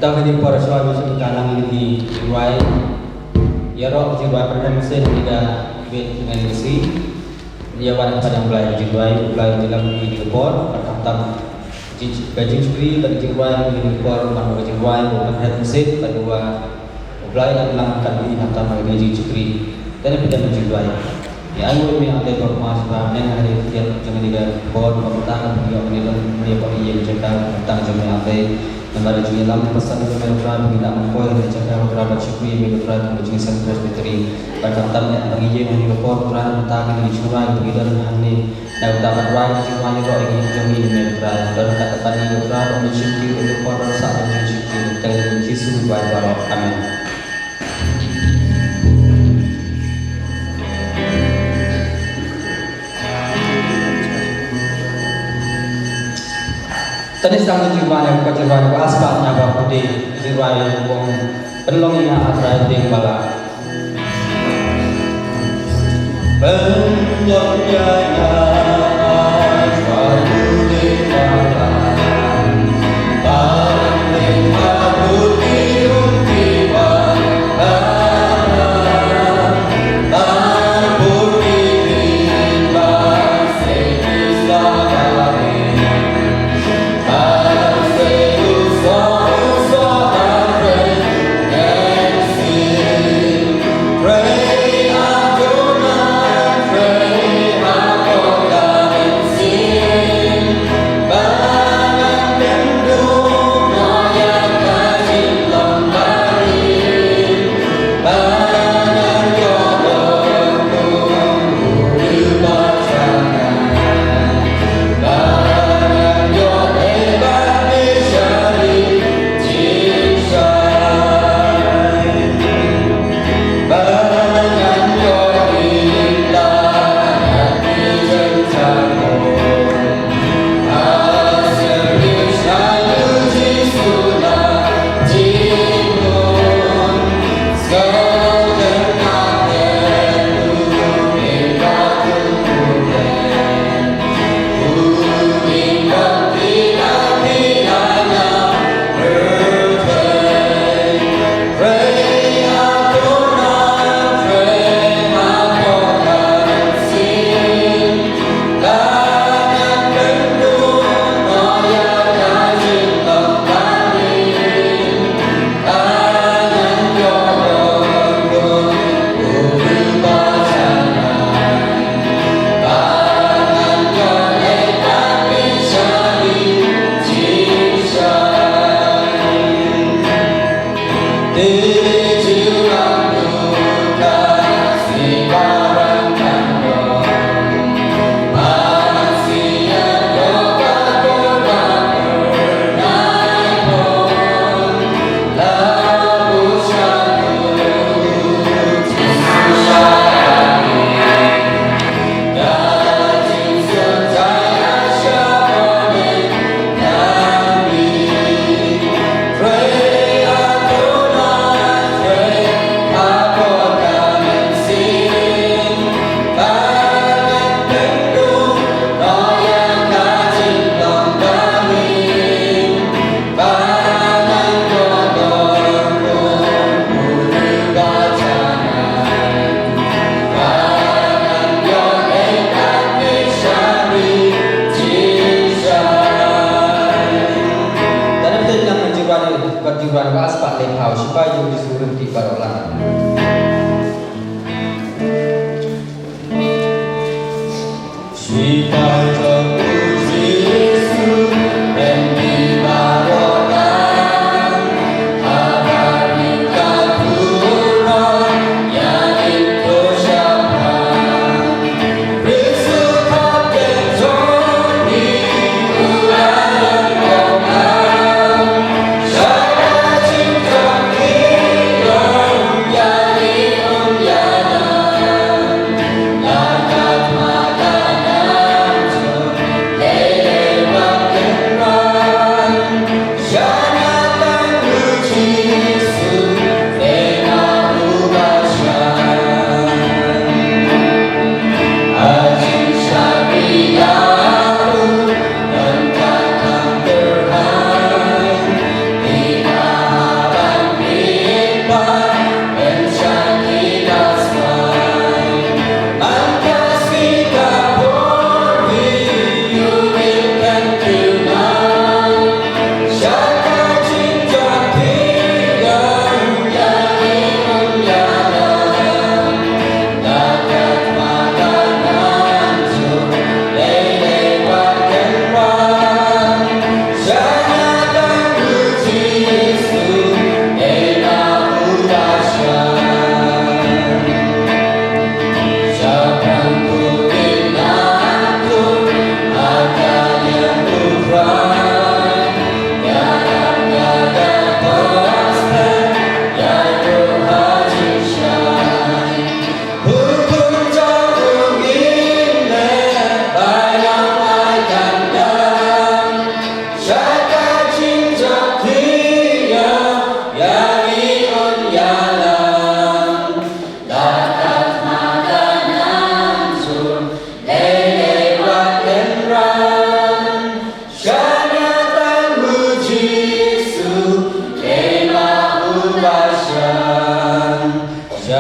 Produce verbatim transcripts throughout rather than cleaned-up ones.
Ka dei por shuwa ba shu ka nang ïa ki jingrwai. Ïaroh ki jingrwai pynban sien ïa ka bit ngan ïa si. Ïa wan ha ka jong U Blai ki jingrwai, U Blai ki jinglam ïa ki por, bad khamtam ka jingshakri bad ki jingrwai ïa ki por, man ka jingrwai ba pynban sien bad U Blai, U Blai ka lang ka dei khamtam ïa ki jingshakri. Te ne pynban ki jingrwai. Ïa ai wei me ate por ma sha ba neng ha ri tiang jong ni ga bor ba mynta ka pynïoh ni ban ni ba ïa jaka mynta jong me ate. Namar jong ïalam pasan jong me Trai ba ngi dang koi ha jaka Trai ba shakri me Trai ba jong Saint Presbytery. Ba khamtam ne ba ngi ïa ni bor Trai mynta ka ni jong Trai ba ngi don ha ni. Na uta ba Trai ba jong me ïa ni me Trai. Don ka ta ni Trai ba ngi shim ki bor ba sa ba jong shakri. Tang Jisu ba ba. Amen. Tani sang ni jingwan ko jingwan ko aspa na ba pudi jingwan ko pynlong ïa Trai ding bala. Pynlong ïa Trai ding bala.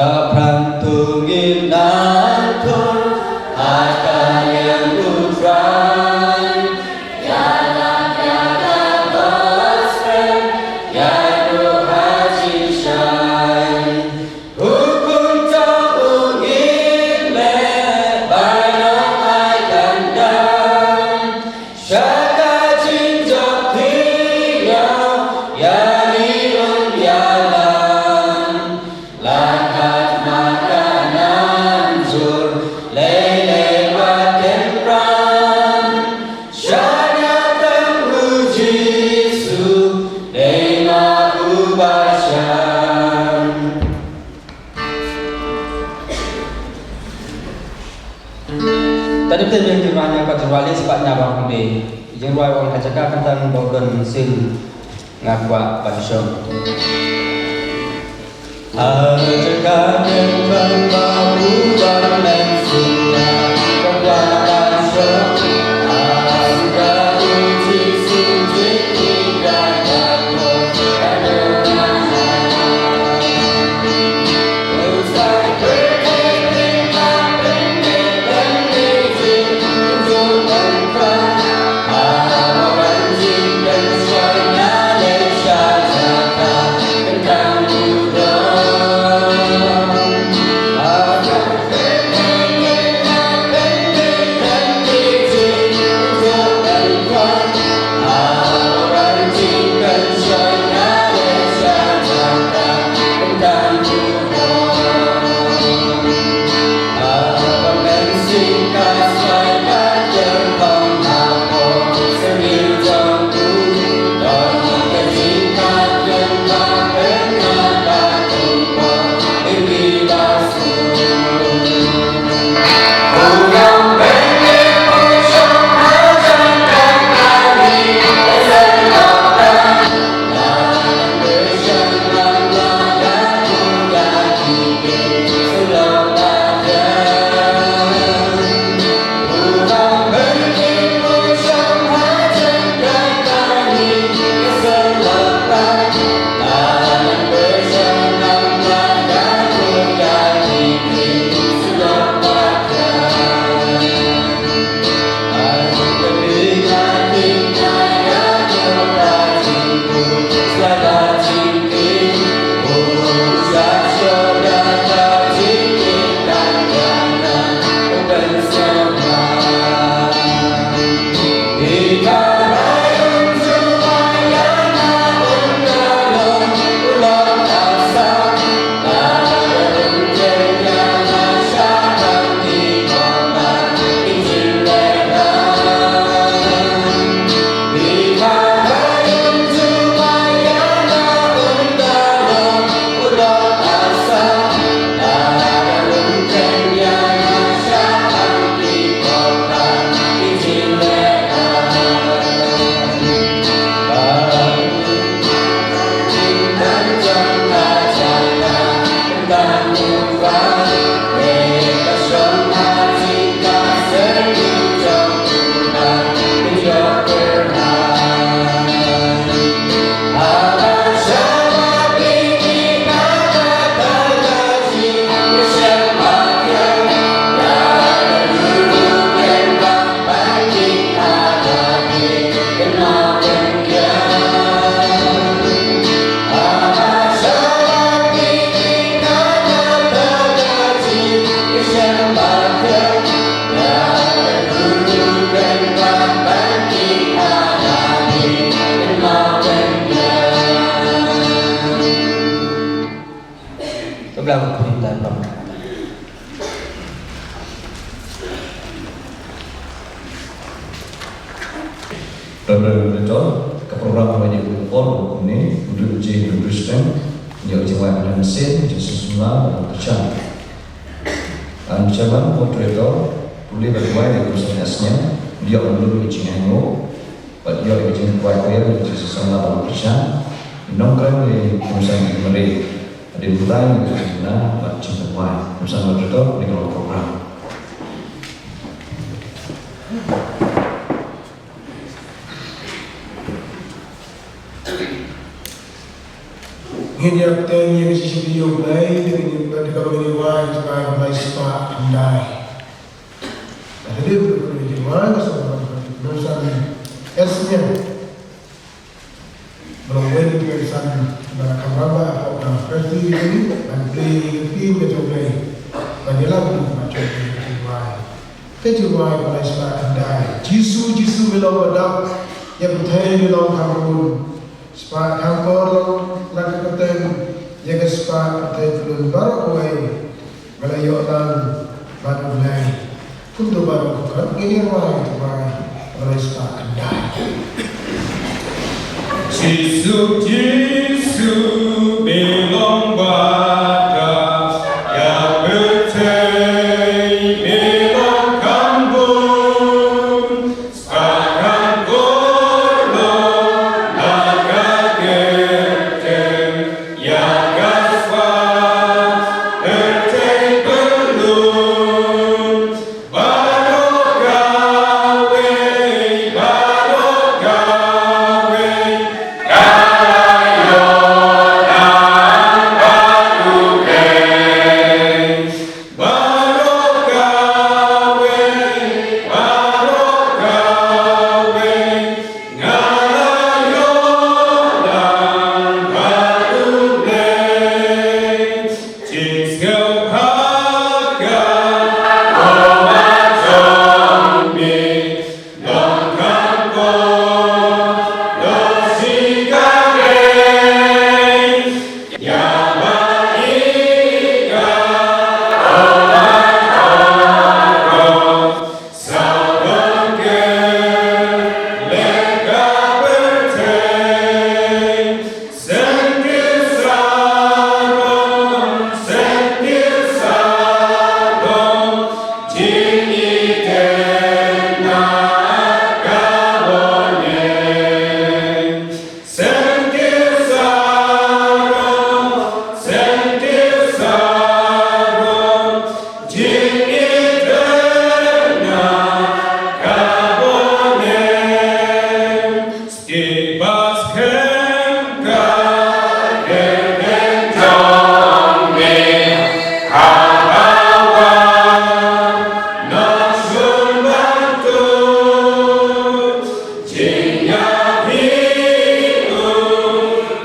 Pran tu ngin nang tu ha ka liang U Trai. Ïa la ïa la gospel ïa tu ha jingshai. Hukum jong U ngin leh ba long ai kandang. Sha ka jingjop phi ïa, ïa ni un ïalam. La kat ma ka nang jur lei lei wat ken pran. Sha ka tang U Jisu dei ma U Bashan. Tadi te jeng jingwan ïa ka jingwan leh spah nya bang kumbe. Jingwan wan ha jaka kentang bok don sin nga kwah ban shong. Ha jaka kentang ba u don men sin nga kwah ban shong. Ha jaka u Jisu jingki ka ka ko ka do na na. Reverend Victor, ka program ba ngi buh por kumne, u dei u jing u Christian, ngi ïoh jingwan na mynsiem, jingïasyllok samla, bad kyrshan. An chairman, moderator, pule bad duwai, ïa ka seng ïa seng, ïoh ban lum ïa ka jingaiñguh, bad ïoh ïa ka jingduwai choir, ïa ka jingïasyllok samla, bad kyrshan. Nongkren ïa ka seng ïa Mary, hadien Blai, ïa ka jingna, bad jingduwai. Kynsan moderator, ïa ka long program. Ngin ïa bteng ïa ka jingshitom ïa U Blei, ngin ïa bteng ïa ka jingshitom ïa U Blei, ka spa khyndai. Ka dei ka jingshitom ïa U Blei, ka spa khyndai. Esnya. Ba long wen ki san ba la kam ramba ko na perti ni ban play ki pin ka jong Blei. Ban ïalam ki ba jong Blei ki wai. Ki wai ba la spa khyndai. Jisu, Jisu me long ba dap. Ïa pynthei me long kham bun. Spa kham kor long la ka kyrteng. Ïa ka spa pynthei pynlun baroh kawei. Ba la ïoh lang bad U Blei. Kumto baroh ka khot ngin ïa rwai, rwai, rwai spah khyndai. Jisu, Jisu, me long ba dap, ïa pynthei me long kham bun. Baroh kawei, baroh kawei, nga la ïoh lang bad U Blei. Jingsngewbha ka, oh, ma jong me. Sngewbha ka, oh, ma jong me. Ki ba skhem ka kyrteng jong me, haba wan nongshun ban tut, jingïakhih u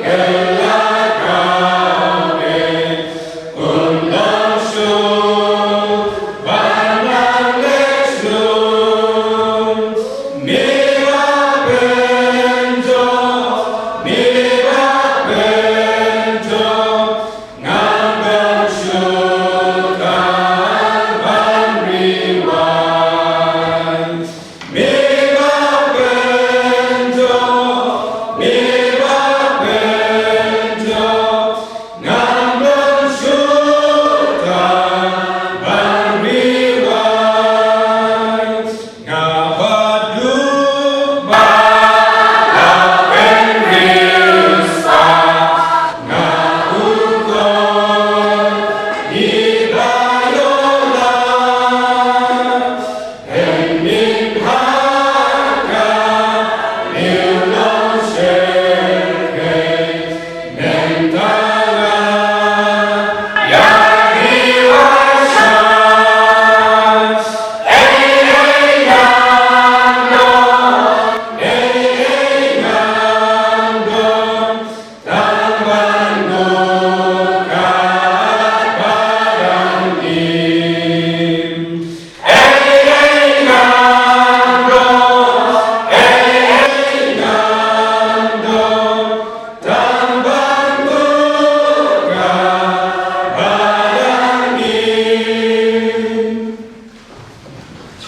kylla kawei. Un ym shuh ban nang leh shuh. Me ba pynjot, me ba pynjot, ngam don shuh tang ban ri wai. Me ba pynjot, me ba pynjot, ngam don shuh tang ban ri wai. Nga ba duk ba la pynriewspah, nga u khun uba ïoh lang.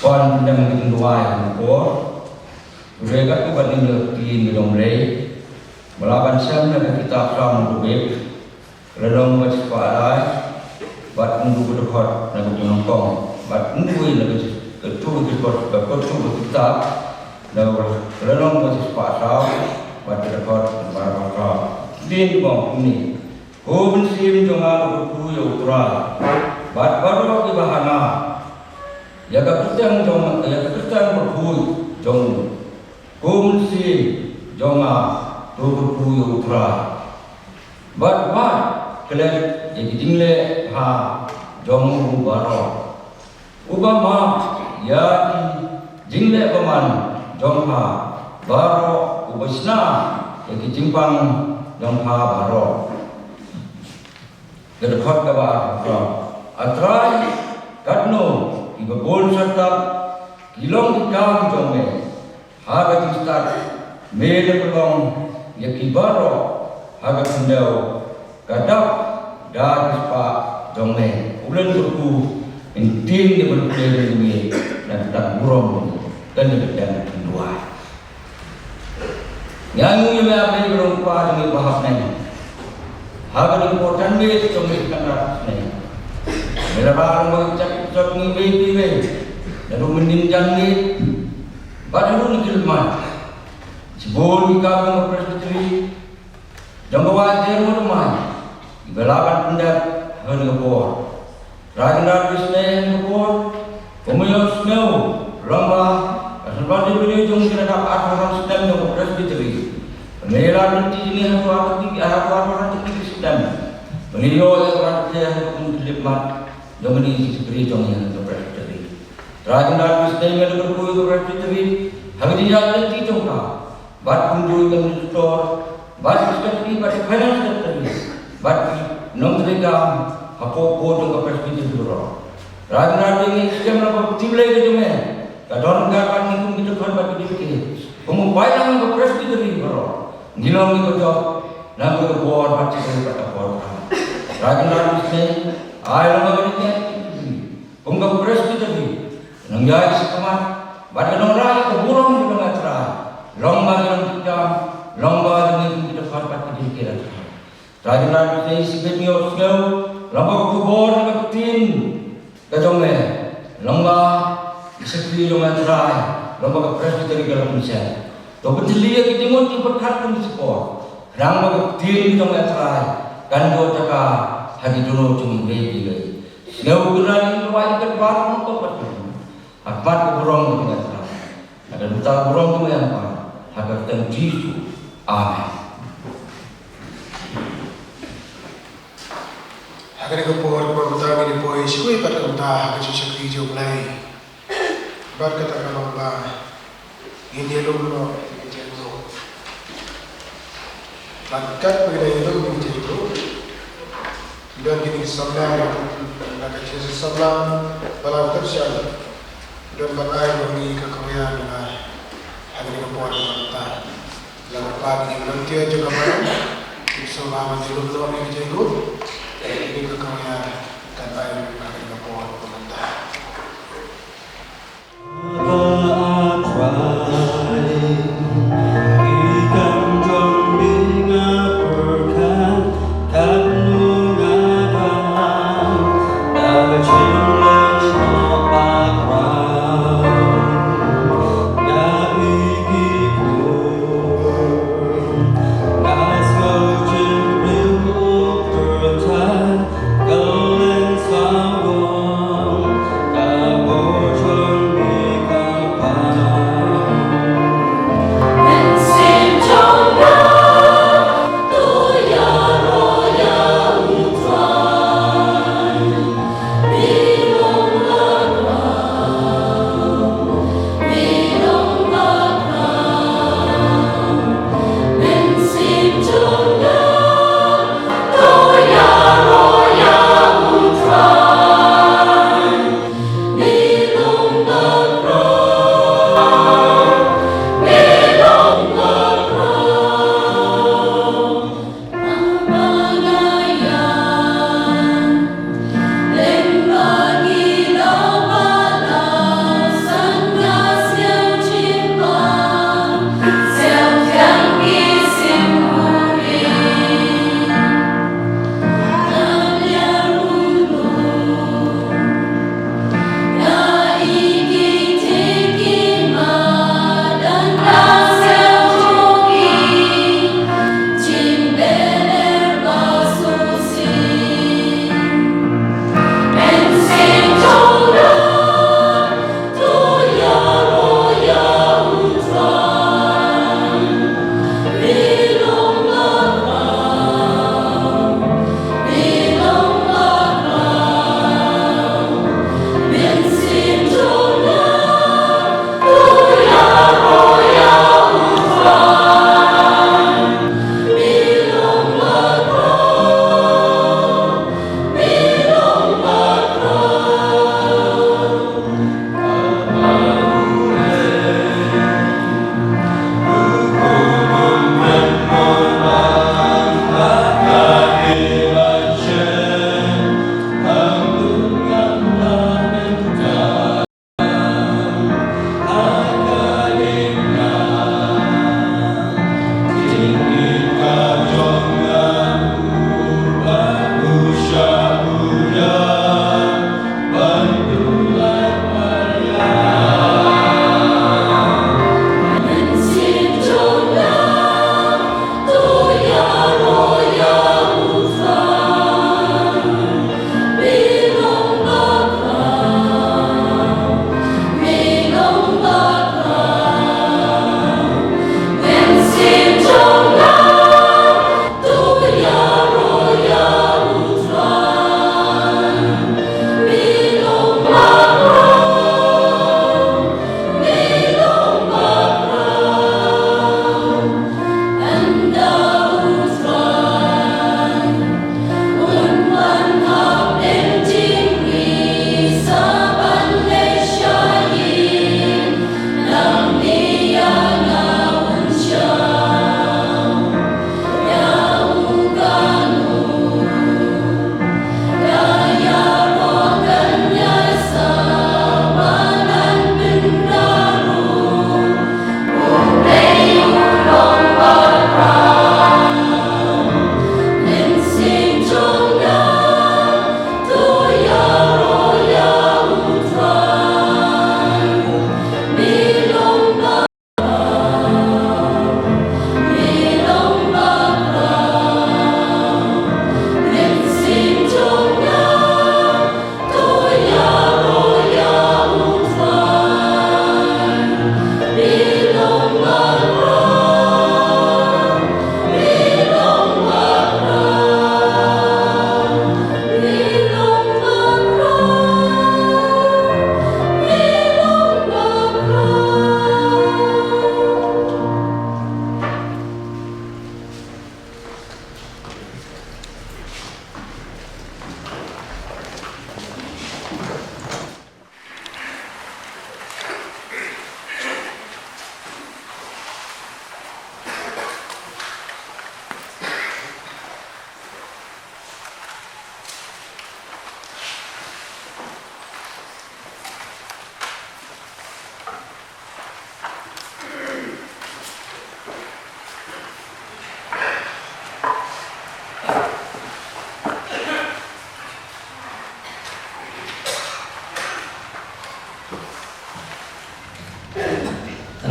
Wan pyndonkam ïa ka duwai ha ka por. Hynrei katto katne ngi ïoh ktien ka jong U Blei ba la ban shem na ka kitab Salm kaba bud, ka lynnong kaba shispah lai, bad hynriew ka dkhot na ka banyngkong, bad hynriew na ka shi-, ka dkhot, ka dkhot, ka dkhot ka kitab, na ka lynnong kaba shispah saw, bad ka dkhot kaba arphew saw. Ktien ka ong kumne. Ko mynsiem jong nga, to kyrkhu ïa U Trai, bad baroh kiba ha nga, ïa ka kyrteng jong, ïa ka kyrteng bakhuid jong u. Ko mynsiem jong nga, to kyrkhu ïa U Trai. Bad uba klet ïa ki jingleh bha jong u baroh, uba map ïa ki jingleh bymman jong pha baroh, uba shna ïa ki jingpang jong pha baroh. Ka dkhot kaba ar, A Trai, katno kiba bun shatap ki long ki kam jong me. Ha ka jingstad me la pynlong ïa ki baroh ha ka khyndew ka dap da ki spah jong me. U Blei un kyrkhu, un tieng ïa baroh ki jong me na ka bynta burom kane ka dang duwai. Ngi ainguh ïa me, A Blei ba long Kpa jong ngi ba ha bneng. Ha kane ka por tang me jong ngi kan rat ne. Me la rah long ba ka jingïeit jong ngi ba ïeit ïa me. Naduh mynnin jan ngi bad haduh ngi khlem mat. Shibun ki kam jong ka Presbytery, jong ka Wahid Jairu Mawlai, kiba la ban pyndep ha kane ka por. Trai Kynrad, isynei ha kane ka por, kumba ngi ïohsngew, long ba ka seng ban ïa jong ngi ka dap arphew san snem jong ka Presbytery. Ba ngi la lynti jingeh haduh arphew san snem. Ba ngi ïoh ïa ka ban kynthei ha ka pyntlip mat jong kane ka Presbytery jong ngi ha ka Presbytery. Trai Kynrad, isynei me la kyrkhu ïa ka Presbytery ha ka jingïaid lynti jong ka. Bad kumjuh ïa ka Minister, bad ka Secretary, bad ka Finance Secretary, bad ki nongtrei kam hapoh Board jong ka Presbytery baroh. Trai Kynrad, ngi skhem ba ka kti Blei ka jong me ka don ryngkat bad ngi kum ki dkhot bad ki dkhot. Kum u paidlang ka Presbytery baroh, ngi long ngi ka jop na ka bor bad ki bor bad ka bor. Trai Kynrad, isynei ai long ba ka dei kum ka Presbytery nongïaid shakhmat bad ka nongrah ka burom jong me, Trai. Long ba ki nongtrei kam, long ba ki nongtrei kam bad ki dei ki, Trai. Trai Kynrad, ngi sngewbha ïohsngew, long ba ka khubor ka ktien ka jong me, long ba ki shakri jong me, Trai, long ba ka Presbytery ka la pynsem. To pyntylli ïa ki jingmut jingpyrkhat kum shipor, khnang ba ka ktien ka jong me, Trai, kan ïoh jaka ha ki dohnud jong ngi kiwei kiwei. Sngewbha Kynrad, ngi rwai ïa ka bar kum ka pat ha khmat ka burom jong me, Trai. Ha ka bynta burom jong me, Trai, ha ka kyrteng Jisu. Amen. Ha kane ka por kaba mynta ngin ïa poi shuwa pat kumta ha ka jingshakri jong U Blei. Bad kata ka long ba ngin ïalum noh ïa ka jingïalum. Bad katba ngin ïalum ïa ka jingïalum, don kine ki samla, na ka jingïaseng samla ba la dep sha, don ban ai ïa ngi ka kawei na ha kane ka por kaba mynta. Lada pat ngi volunteer jong ka balang, ngi sngewbha ban ïalum noh ïa ka jingïalum. Ïa kane ka kawei kan ai ha kane ka por kaba mynta.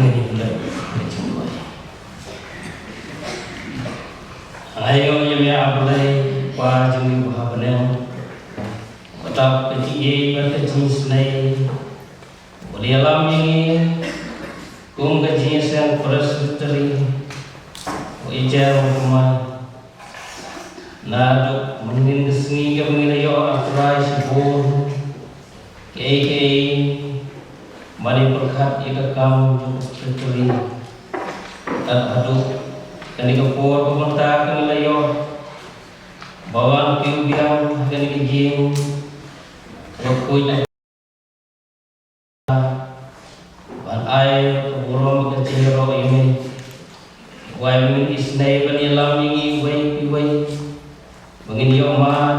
Nga ïoh ïa me, A Blei, Kpa jong ngi uba ha bneng, uba tap ka jingïeit bad ka jingisynei, uba la ïalam ïa ngi kum ka jingïaseng Presbytery, u Ijer u Thymmai. Naduh mynnin ka sngi kaba ngi la ïoh, A Trai, shibun kiei kiei ban ïa pyrkhat ïa ka kam jong ka Presbytery. Kat haduh kane ka por ba mynta ka ngi la ïoh ba wan kiew biang ha kane ka ïing kaba khuid, ban ai ka burom ka jingïaroh ïa me. Wai ba ngin isynei ban ïalam ïa ngi uwei pa uwei, ba ngin ïoh mad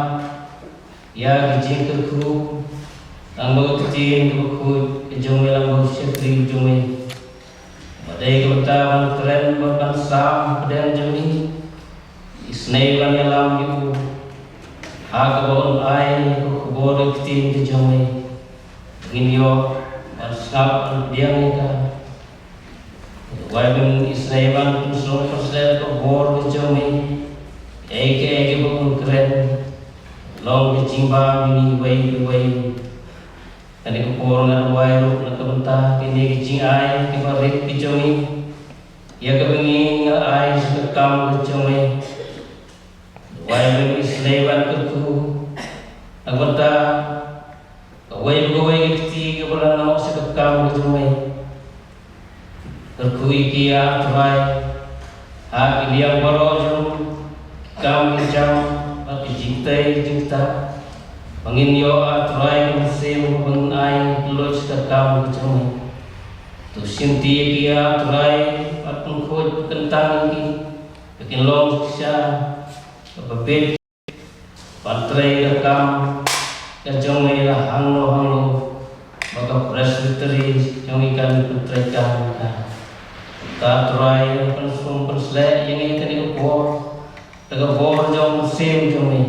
ïa ka jingkyrkhu tang ba ka ktien kaba khuid ka jong me, tang ba u shakri jong me, ba dei ka bynta ban kren bad ban sam ha pdeng jong ngi. Isynei ban ïalam ïa u ha kaba un ai ka khubor ka ktien ka jong me, ngin ïoh ban sngap ban pdiang ïa ka. Wai ba ngin isynei ban pynsngew pynsleh ka bor ka jong me, kiei kiei kiba un kren long ka jingbam ïa ngi uwei pa uwei. Kane ka por nga duwai ruh na ka bynta kine ki jingai kiba rit ki jong ngi, ïa kaba ngi nga ai sha ka kam ka jong me. Duwai ba ngin isynei ban kyrkhu na ka bynta kawei pa kawei ka kti kaba la noh sha ka kam ka jong me. Kyrkhu ïa ki, A Trai, ha ki liang baroh jong ki kam ki jam bad ki jingtei jingktah ba ngin ïoh, A Trai, ka mynsiem ba ngin ai kylluid sha ka kam ka jong me. To shimti ïa ki, A Trai, bad pynkhuid kyntang ïa ki ba kin long shisha kaba bit ban trei ka kam ka jong me la hangno hangno ba ka Presbytery jong ngi kan pyntreikam ïa ka. Te A Trai, pynsngew pynsleh ïa ngi kane ka por da ka bor jong u Mynsiem jong me.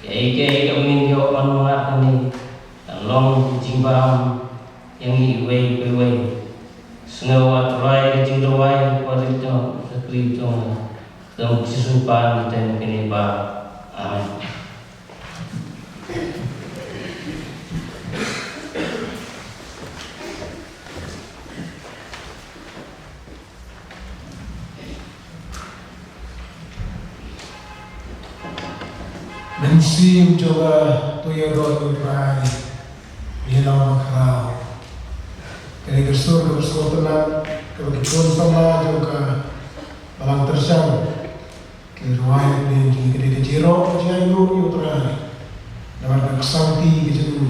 Kiei kiei kaba ngin ïoh ban mad hangne kan long ka jingbam ïa ngi uwei pa uwei. Sngew, A Trai, ka jingduwai ba rit jong u shakri jong me. Ka ktien Jisu Khrist ngi tem kane ba. Amen. Mynsiem jong nga, to ïaroh ïa u Trai, ïa la u bakhraw. Kane ka sur kaba sngewtynnat kaba ki khun samla jong ka balang tyrshang ki rwai, kane ka dei ka jingïaroh ka jingaiñguh ïa u Trai. Namar ka ksangti ka jong u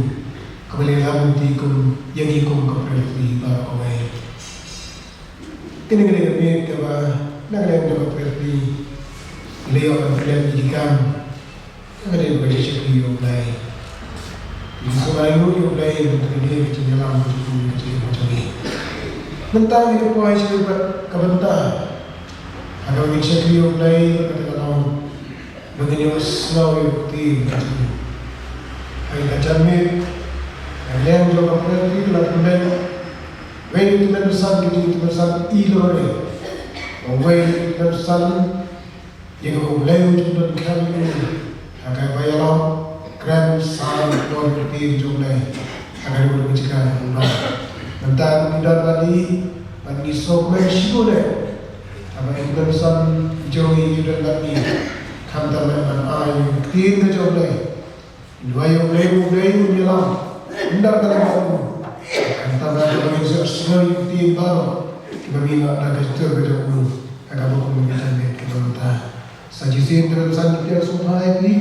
kaba la ïalam ïa ngi kum, ïa ngi kum ka Presbytery baroh kawei. Kane ka dei ka miet kaba na ka liang jong ka Presbytery la ïoh ban pynlong ïa ki kam. Ka dei ba ka jingshakri ïa U Blei. Ngi sngewbha ïa U Blei mynta ka dei ka jingïalam ka jingïalam ka jingïalam ka jingïalam. Mynta ngi dei poi sha ka bynta ha kaba ngin shakri ïa U Blei bad kata ka long ba ngin ïohsngew ïa ka ktien ka jong U. Ha ka janmiet, ka liang jong ka Presbytery ka la pynlong wei na ki tymmen basan, ki tymmen basan i lore. Wei na ki tymmen basan ïa ka U Blei u jong don kham ïa u ha kaba ïalam kren sam bor ïa ka ktien jong U Blei ha ka ri ka jaka jong U Blei. Mynta ngi don bad ngi, bad ngi sngewkmen shibun eh haba ïa ki tymmen basan jong ngi ki don bad ngi, khamtam ban ai ïa ka ktien ka jong U Blei. Duwai ïa U Blei, U Blei un ïalam. Ynda ka lem bad u, khamtam ban ïohsngew ïa ki ktien baroh kiba ngi ïoh na ka jingthoh ka jong u ha kaba kum ka jingmut kaba mynta. Sa shisien te ngan sa ïa pdiang sngewbha ïa phi,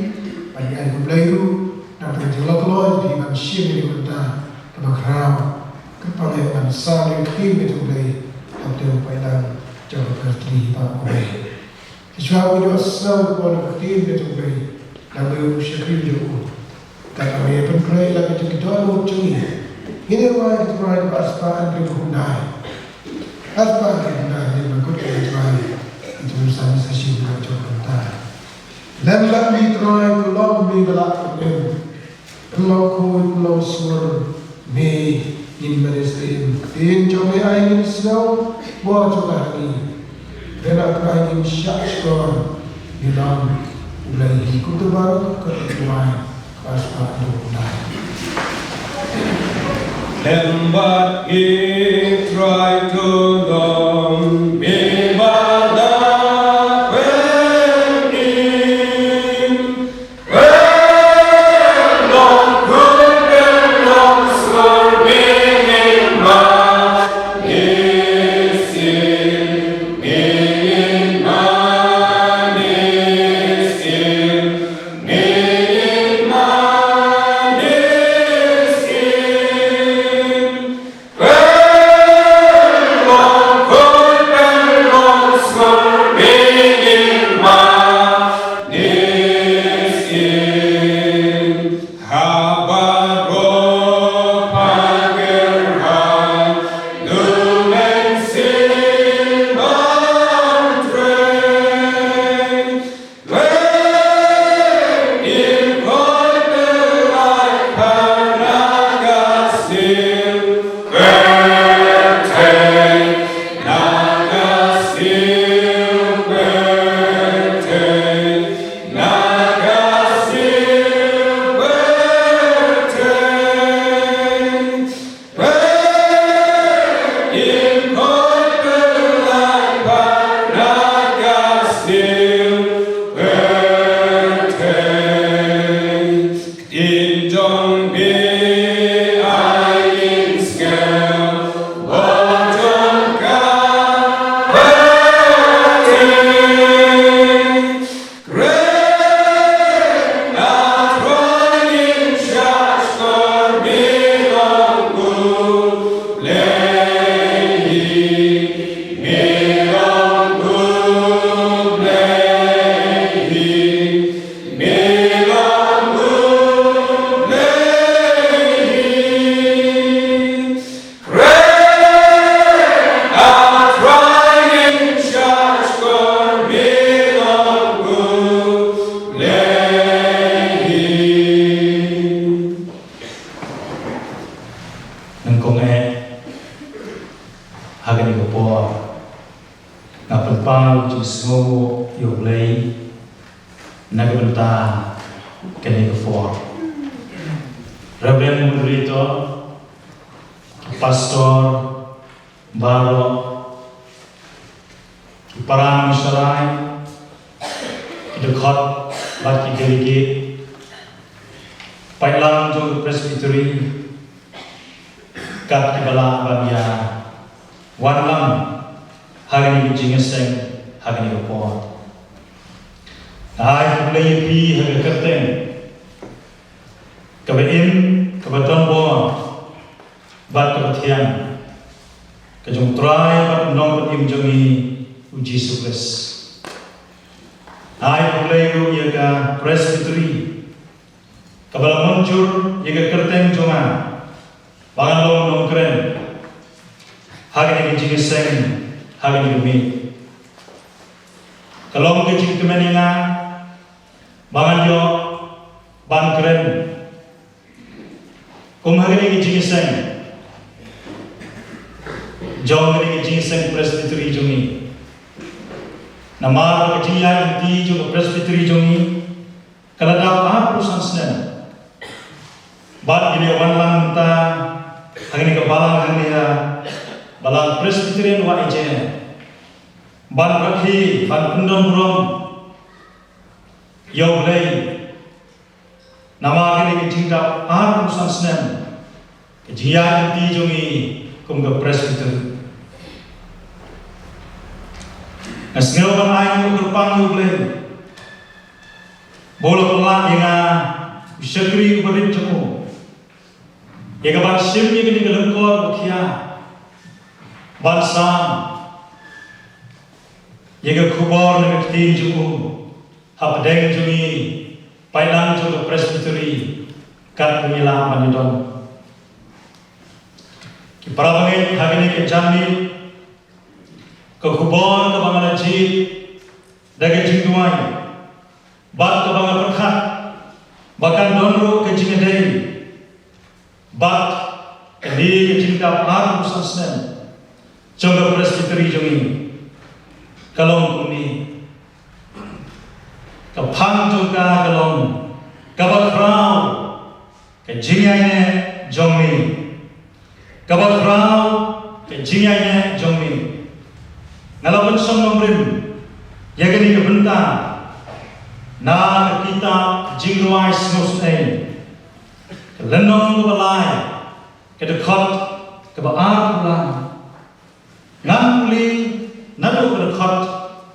bad ïa U Blei ruh na ka jingïalam ka long ïa phi ban shim ïa ka bynta kaba khraw, kyrpang ïa ban sam ïa ki ktien ka jong U Blei hapdeng u paidbah jong ka Presbytery ba U Blei. Shuwa ba ngi ïohsngew ïa ka ktien ka jong U Blei na ka bynta u shakri jong u, katba ngi pyntrei ïa la ka jong ki dohnud jong ngi, ngin ïa rwai ki trai ba arspah hynriew phew khyndai. Arspah hynriew phew khyndai, ngin ïa kut ki trai, ki trai sa ngi sa shim ka jong ka bynta. Lem bad ngi Trai, pynlong me ba la kut em. Pynlong khuid, pynlong sur me. Ngin mane stem, tin jong me ai ngin sngew, bor jong ka ha ngi. Rena ka ai ngin shah shkor, ngi long, u Blei hi kum te baroh ka te tuai, ka spah jong u Blei. Lem bad ngi Trai to long, me ba la pynïm. Nyngkong eh, ha kane ka por, nga pynpaw jingsngewnguh ïa U Blei na ka bynta kane ka por. Reverend Moderator, Pastor, baroh, ki para nongshakri, ki dkhot bad ki delegate, paidlang jong ka Presbytery, kat kiba lah ban ïa wanlam ha kane ka jingïaseng ha kane ka por. Nga ai khublei ïa phi ha ka kyrteng kaba im, kaba don bor bad kaba thiang ka jong U Trai bad U Nongpynim jong ngi, U Jisu Khrist. Ai khublei ruh ïa ka Presbytery kaba la mynjur ïa ka kyrteng jong nga ba ngan long nongkren ha kane ka jingïaseng ha kane ka miet. Ka long ka jingkmen ïa nga ba ngan ïoh ban kren kum ha kane ka jingïaseng jong kane ka jingïaseng Presbytery jong ngi. Namar ka jingïaid lynti jong ka Presbytery jong ngi ka la dap arphew san snem. Bad ngi la wanlam mynta ha kane ka balang, hangne ha Balang Presbyterian Wah Ïaje, ban rakhe, ban pyndon burom ïa U Blei. Namar kane ka jingdap arphew san snem ka jingïaid lynti jong ngi kum ka Presbytery. Nga sngew ban ai nguh kyrpang ïa U Blei ba u la pynlah ïa nga, u shakri uba rit jong u, ïa ka ban shim ïa kane ka lyngkor ba khia ban sam ïa ka khubor na ka ktien jong u hapdeng jong ngi paidlang jong ka Presbytery, kat ba ngi lah ban ïadon. Ki para bangeit, ha kane ka janmiet, ka khubor kaba nga la jied da ka jingduwai bad kaba nga pyrkhat ba kan don ruh ka jingïadei bad kane ka jing Ka ar phew san snem jong ka Presbytery jong ngi ka long kumne. Ka phang jong ka ka long kaba khraw ka jingïaineh jong me. Kaba khraw ka jingïaineh jong me. Nga la pynshong nongrim ïa kane ka bynta na ka kitab Jingrwai Sngewsynei, ka lynnong kaba lai, ka dkhot kaba arphew lai. Ngan pule naduh ka dkhot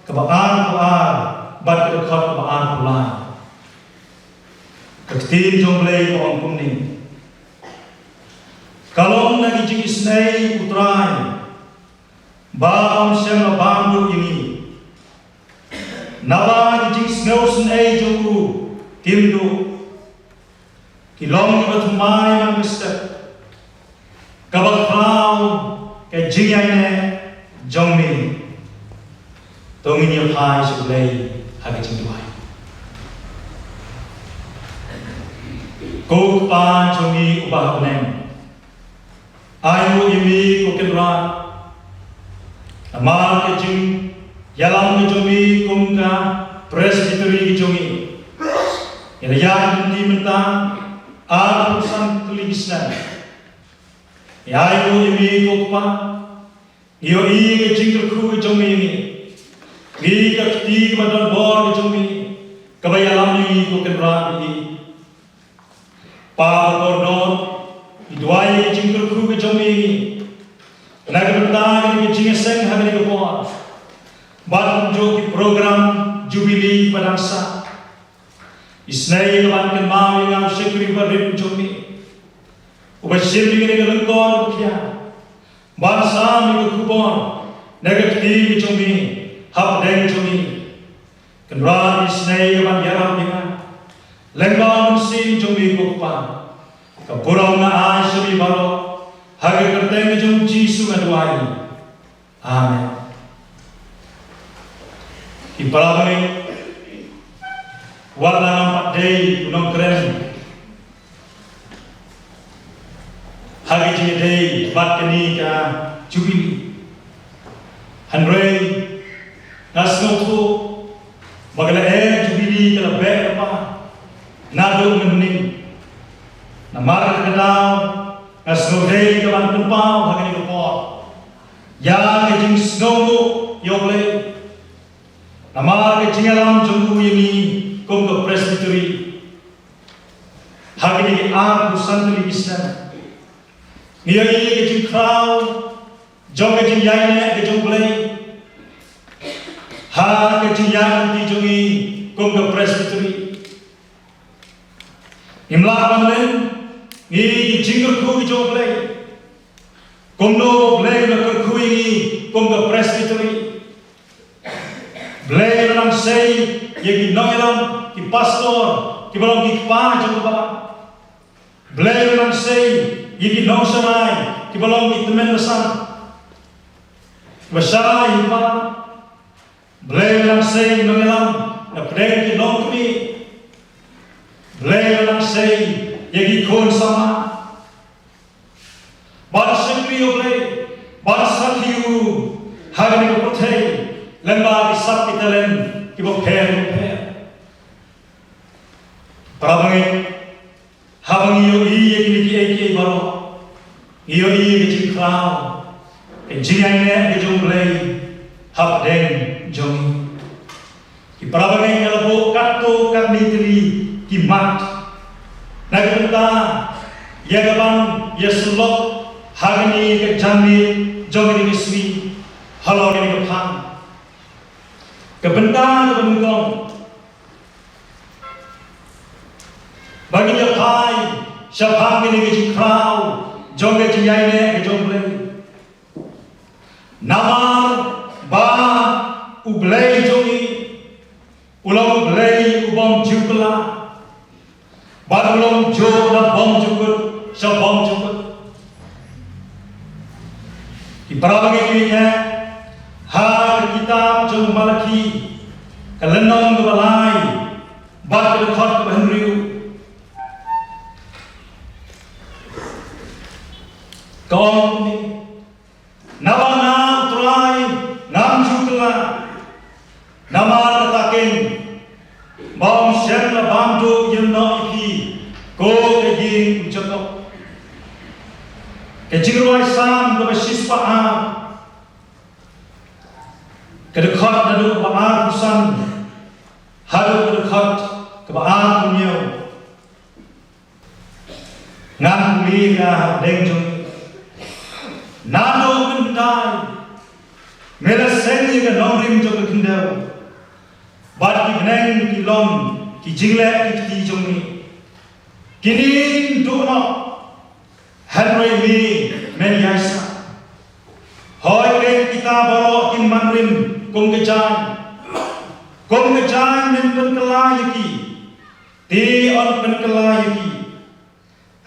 kaba arphew ar bad ka dkhot kaba arphew lai. Ka ktien jong U Blei ka ong kumne: Ka long na ki jingisynei U Trai ba ym shym la bam duh ïa ngi, naba ki jingsngewsynei jong u kim duh. Ki long kiba thymmai man ka step, kaba khraw ka jingïaineh jong me. To ngin ïa phai sha U Blei ha ka jingduwai. Ko Kpa jong ngi uba ha bneng, ai nguh ïa me ko Kynrad namar ka jingïalam ka jong me kum ka Presbytery ka jong ngi. Ngi la ïaid lynti mynta arphew san tylli ki snem. Ngi ai nguh ïa me ko Kpa. Ngi ïohi ïa ka jingkyrkhu ka jong me ïa ngi. Ngi ka kti kaba don bor ka jong me kaba ïalam ïa ngi ko Kynrad ïa ngi. Pa bakordor, ngi duwai ïa ka jingkyrkhu ka jong me ïa ngi na ka bynta kane ka jingïaseng ha kane ka por bad kumjuh ki program Jubili ba dang sah. Isynei ïa ka ban kynmaw ïa nga u shakri barit jong me uba shim ïa kane ka lyngkor ba khia ban sam ïa ka khubor na ka kti ka jong me hapdeng jong me. Kynrad, isynei ïa ka ban ïarap ïa nga lyngba u Mynsiem jong me ko Kpa. Ka burom nga ai sha me baroh, ha ka kyrteng ka jong U Jisu nga duwai. Amen. Ki para bangeit, wat la ngam pat dei u nongkren ha ka jingïadei bad kane ka Jubili, hynrei nga sngewthuh ba ka lyer Jubili ka la beh lypa naduh mynhynnin. Namar kata ka daw nga sngewdei ka ban pynpaw ha kane ka por ïa ka jingsngewnguh ïa U Blei namar ka jingïalam jong u ïa ngi kum ka Presbytery ha kine ki arphew san tylli ki snem. Ngi ïohi ïa ka jingkhraw jong ka jingïaineh ka jong U Blei ha ka jingïaid lynti jong ngi kum ka Presbytery. Ngim lah ban len, ngi ïohi ïa ka jingkyrkhu ka jong U Blei. Kumno U Blei u la kyrkhu ïa ngi kum ka Presbytery. Blei u la nang sei ïa ki nongïalam, ki pastor kiba long ki kpa jong ka balang. Blei u la nang sei ïa ki nongshakri kiba long ki tymmen basan, kiba shakri ïa ki balang. Blei u la nang sei ïa ki nongïalam na pdeng ki longkmie. Blei u la nang sei ïa ki khun samla ban shakri ïa U Blei, ban sakhi ïa u ha kane ka pyrthei lyngba ki sap ki talent kiba pher bapher. Para bangeit, haba ngi ïohi ïa kine kiei kiei baroh, ngi ïohi ïa ka jingkhraw ka jingïaineh ka jong U Blei hapdeng jong ngi. Ki para bangeit, nga la buh katto katne tylli ki mat na ka bynta ïa ka ban ïasyllok ha kane ka janmiet jong kane ka sngi halor kane ka phang. Ka bynta kaba nyngkong ba ngin ïa phai shaphang kane ka jingkhraw jong ka jingïaineh ka jong U Blei. Namar ba U Blei jong ngi u long U Blei u bym ju kylla bad u long juh na bymjukut sha bymjukut. Ki para bangeit, ngi ïohi ha ka kitab jong u Malaki, ka lynnong kaba lai bad ka dkhot kaba hynriew. Ka ong kumne: Naba nga, U Trai, ngam ju kylla. Namar kata keiñ, ba ym shym la bam duh ïa no ïa phi, ko ka ïing u Jakob. Ka jingrwai Salm kaba shispah ar, ka dkhot naduh kaba arphew san haduh ka dkhot kaba arphew hynñiew. Ngan pule ïa ka hapdeng jong ngi. Naduh mynhyndai me la seng ïa ka nongrim jong ka khyndew, bad ki bneng ki long ki jingleh ki kti jong me. Kin duh noh, hynrei me men ïaisah. Hooid, kita baroh kin man rim kum ka jaiñ. Kum ka jaiñ men pynkylla ïa ki, te yn pynkylla ïa ki.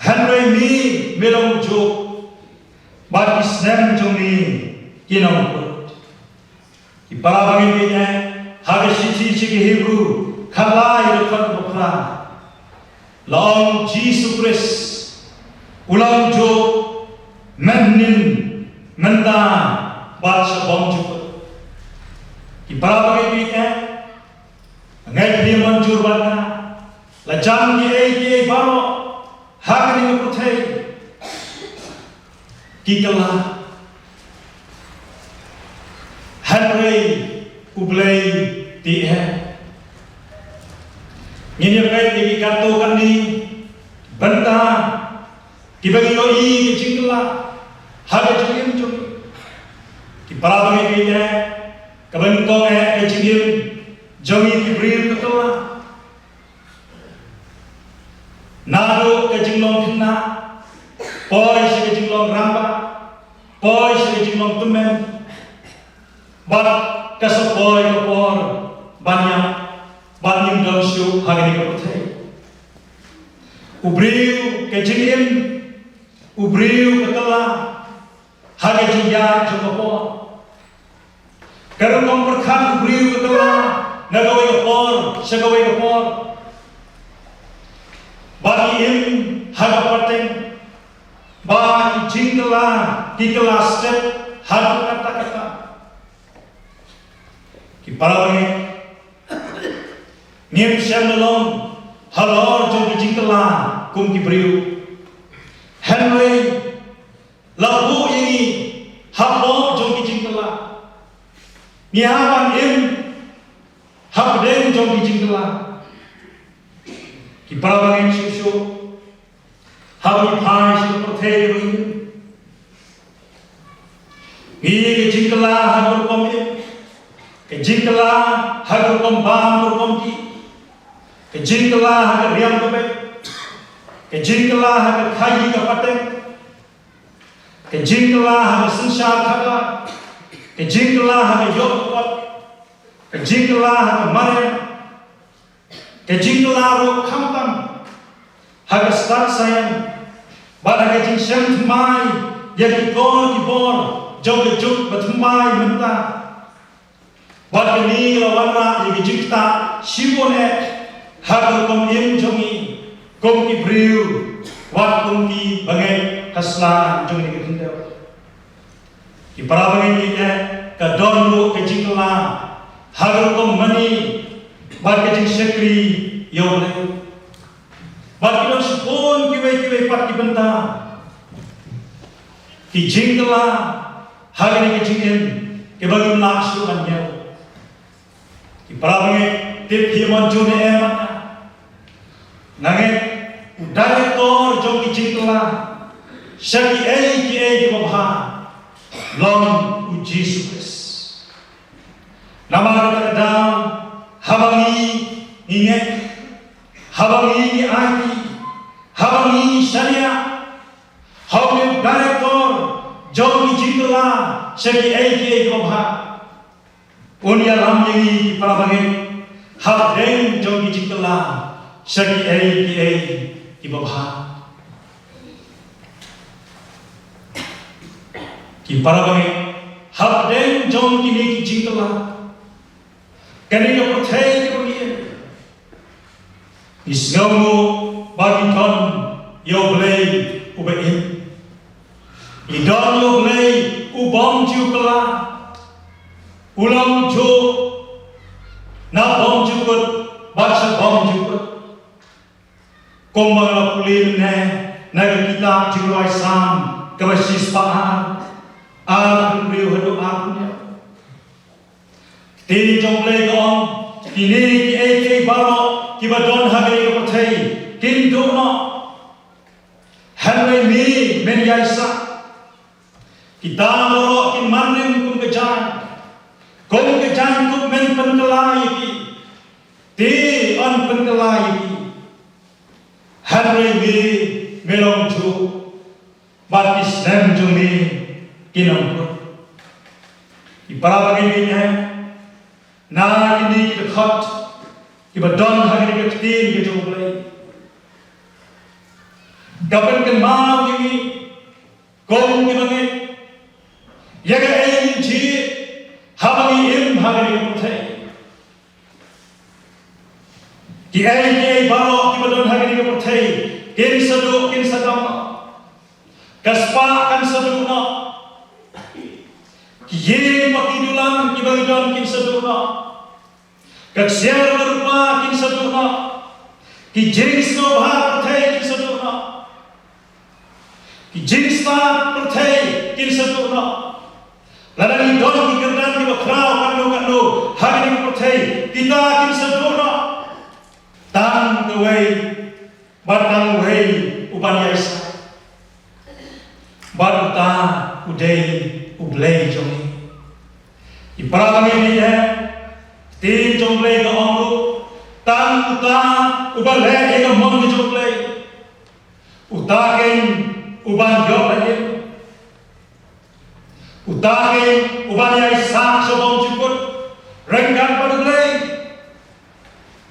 Hynrei me, me long juh, bad ki snem jong me kin ym kut. Ki para bangeit, ha ka shithi sha ki Hebru khatlai, dkhot ba phra, la ong Jisu Khrist u long juh mynhynnin, mynta, bad sha bymjukut. Ki para bangeit, nga ngeit phi mynjur bad nga, la jan kiei kiei baroh ha kane ka pyrthei ki kylla, hynrei U Blei te em. Ngin ïa peit ïa ki katto katne bynta kiba ngi ïohi ka jingkylla ha ka jingim jong ngi. Ki para bangeit, kaba nyngkong eh ka jingim jong ngi ki briew ka kylla. Naduh ka jinglong khynnah, poi sha ka jinglong rangbah, poi sha ka jinglong tymmen, bad ka sa poi ka por ban ïap, ban ïeng don shuh ha kane ka pyrthei. U briew ka jingim, u briew ka kylla ha ka jingïaid jong ka por. Ka rukom pyrkhat u briew ka kylla na kawei ka por sha kawei ka por. Ba ki im ha ka pateng, ba ki jingkylla ki kylla step haduh katta katta. Ki para bangeit, ngim shym la long halor jong ki jingkylla kum ki briew. Hynrei la buh ïa ngi hapoh jong ki jingkylla. Ngi hap ban im hapdeng jong ki jingkylla. Ki para bangeit, shuh shuh haba ngi phai sha ka pyrthei kaba ngi im, ngi ïohi ka jingkylla ha ka rukom im, ka jingkylla ha ka rukom bam, ka rukom dih, ka jingkylla ha ka riam ka beit, ka jingkylla ha ka khaïi ka pateng, ka jingkylla ha ka synshar khadar, ka jingkylla ha ka ïoh ka kot, ka jingkylla ha ka mariang, ka jingkylla ruh khamtam ha ka stad saian, bad ha ka jingshem thymmai ïa ki kor ki bor jong ka juk ba thymmai mynta. Bad kane la wanrah ïa ka jingktah shibun eh ha ka rukom im jong ngi kum ki briew, wat kum ki bangeit ha sla jong kane ka khyndew. Ki para bangeit, eh, ka don ruh ka jingkylla ha ka rukom mane bad ka jingshakri ïa U Blei. Bad ki don shibun kiwei kiwei pat ki bynta. Ki jingkylla ha kane ka jingim kiba ngim lah shuh ban ñiew. Ki para bangeit, tip hi mon jong ne em? Nga ngeit u director jong ki jingkylla sha kiei kiei kiba bha long u Jisu Khrist. Namar kata ka daw, haba ngi, ngi ngeit, haba ngi, ngi aiti, haba ngi, ngi shaniah ha une u director jong ki jingkylla sha kiei kiei kiba bha, un ïalam ïa ngi, ki para bangeit, hapdeng jong ki jingkylla sha kiei kiei kiba bha. Ki para bangeit, hapdeng jong kine ki jingkylla, kane ka pyrthei kaba ngi im, ngi sngewnguh ba ngi don ïa U Blei uba im. Ki don ïa U Blei u bym ju kylla, u long juh na bymjukut bad sha bymjukut. Kumba nga la pule mynne na ka kitab Jingrwai Salm kaba shispah ar, ar hynriew haduh ar hynñiew. Ktien jong U Blei ka ong, kine kiei kiei baroh kiba don ha kane ka pyrthei kin duh noh, hynrei me men ïaisah. Kita baroh kin man rim kum ka jaiñ, kum ka jaiñkup men pynkylla ïa ki, te yn pynkylla ïa ki. Hynrei me, me long juh, bad ki snem jong me kin ym kut. Ki para bangeit, na kine ki dkhot kiba don ha kane ka ktien ka jong U Blei, ka pynkynmaw ïa ngi kum ki bangeit ïa kaei ngin jied haba ngi im ha kane ka pyrthei. Kiei kiei baroh kiba don ha kane ka pyrthei kin sa duh, kin sa dam noh. Ka spah kan sa duh noh. Ki ïing bad ki dulan kiba ngi don kin sa duh noh. Ka ksiar ka rupa kin sa duh noh. Ki jingsngewbha pyrthei kin sa duh noh. Ki jingstad pyrthei kin sa duh noh. Lada ngi don ki kyrdan kiba khraw katno katno ha kane ka pyrthei, kita kin sa duh noh. Tang kawei, bad tang uwei uban ïaisah. Bad uta u dei U Blei jong ngi. Ki para bangeit, ktien jong U Blei ka ong ruh, tang uta uba leh ïa ka mon ka jong U Blei, uta keiñ uban ïoh lajong. Uta keiñ uban ïaisah sha bymjukut ryngkat bad U Blei.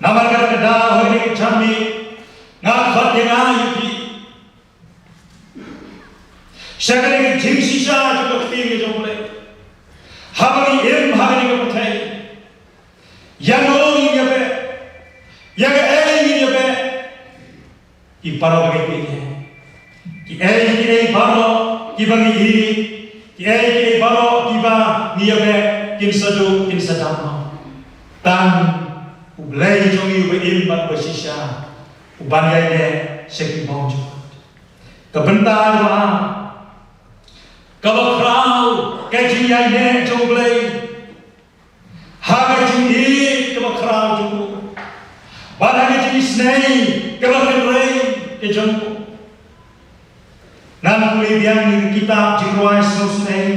Namar kata ka daw ha kane ka janmiet nga khot ïa nga ïa phi sha kane ka jingshisha jong ka ktien ka jong U Blei. Haba ngi im ha kane ka pyrthei, ïano ngin ïa beh, ïa kaei ngin ïa beh? Ki para bangeit, kiei kiei baroh kiba ngi ïeit, kiei kiei baroh kiba ngi ïa beh, kin sa duh, kin sa dam noh. Tang U Blei jong ngi uba im bad uba shisha uban ïaineh sha ki bymjukut. Ka bynta kaba ar, kaba khraw, ka jingïaineh jong U Blei ha ka jingïeit kaba khraw jong u bad ha ka jingisynei kaba kynrei ka jong u. Ngan pule biang ïa ka kitab Jingrwai Sngewsynei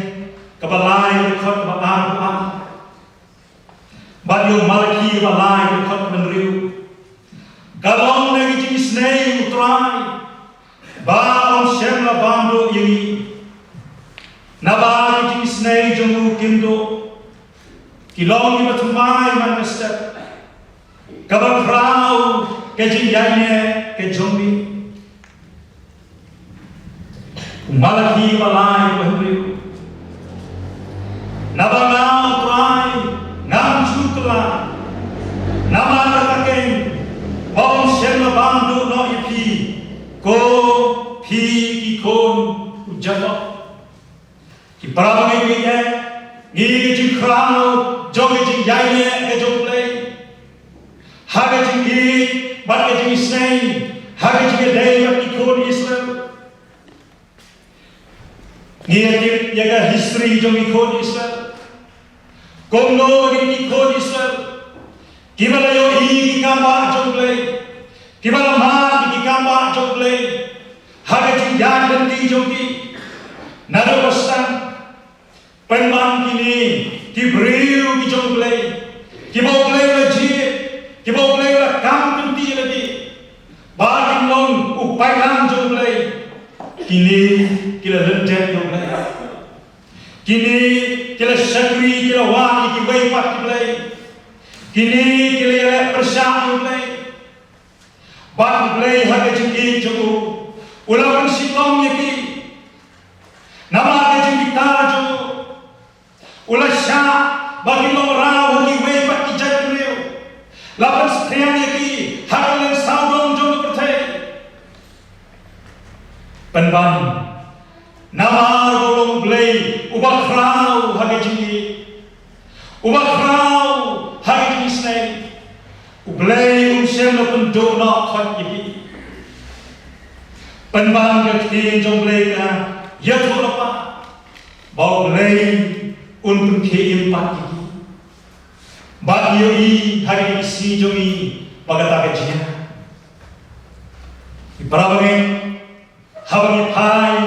kaba lai, ka dkhot kaba arphew ar, bad ïa u Malaki kaba lai, ka dkhot kaba hynriew. Ka long na ka jingisynei U Trai ba un shym la bam duh ïa ngi. Naba ki jingisynei jong u kim duh, ki long kiba thymmai man ka step. Kaba khraw ka jingïaineh ka jong ngi. U Malaki ba lai, ba hynriew. Naba nga U Trai ngam ju kylla, namar kata keiñ, ba un shym la bam duh noh ïa phi, ko phi ki khun u Jakob. Ki para bangeit, ngi ka jingkhraw jong ka jingïaineh ka jong U Blei ha ka jingïeit bad ka jingisynei ha ka jingïadei bad ki khun Israel. Ngi ïa tip ïa ka history jong ki khun Israel. Kumno ba kine ki khun Israel kiba la ïohi ïa ki kambah jong U Blei, kiba la mad ïa ki kambah jong U Blei ha ka jingïaid lynti jong ki. Naduh ba sdang, pynban kine ki briew ki jong U Blei, kiba U Blei u la jied, kiba U Blei u la kam kynti ïa lade ba kin long u paidlang jong U Blei, kine ki la lyndet ïa U Blei. Kine ki la shakri, ki la wad ïa kiwei pat ki blei. Kine ki la ïaleh pyrshah ïa U Blei. Bad U Blei ha ka jingïeit jong u, u la pynshitom ïa ki. Namar ka jingbitar jong u, u la shah ba kin long raw ha kiwei pat ki jaitbynriew. La pynskhem ïa ki ha kylleng sawdong jong ka pyrthei. Pynban, namar Uba khraw ha ka jingïeit, uba khraw ha ka jingisynei, U Blei um shym la pynduh noh khot ïa phi. Pynban ka ktien jong U Blei ka ïathuh lypa ba U Blei un pynkhie im pat ïa phi. Bad ïohi ha ka jingïaseng jong ngi ba kata ka jia. Ki para bangeit, haba ngi phai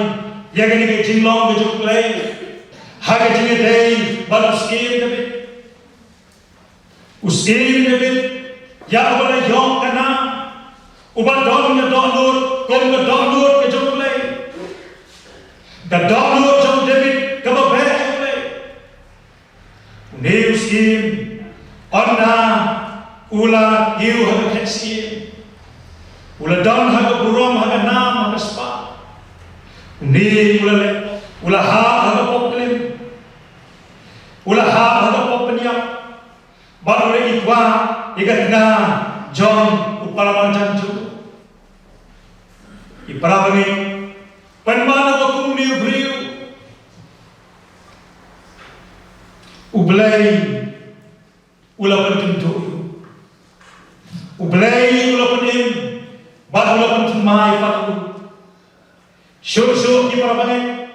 ïa kane ka jinglong ka jong U Blei ha ka jingïadei bad u syiem David. U syiem David, ïa uba la ïoh ka nam, uba don ka dohnud kum ka dohnud ka jong U Blei. Ka dohnud jong David kaba beh jong U Blei. Une u syiem, ynda u la kiew ha ka khet syiem, u la don ha ka burom, ha ka nam, ha ka spah. Une u la leh, u la hap ha ka pop klim, u la hap ha ka pop pynïap, bad u la i kwah ïa ka tnga jong u paramarjan jong u. Ki para bangeit, pynban uba kum une u briew, U Blei u la pynkynduh ïa u. U Blei u la pynim bad u la pynthymmai pat ïa u. Shuh shuh ki para bangeit,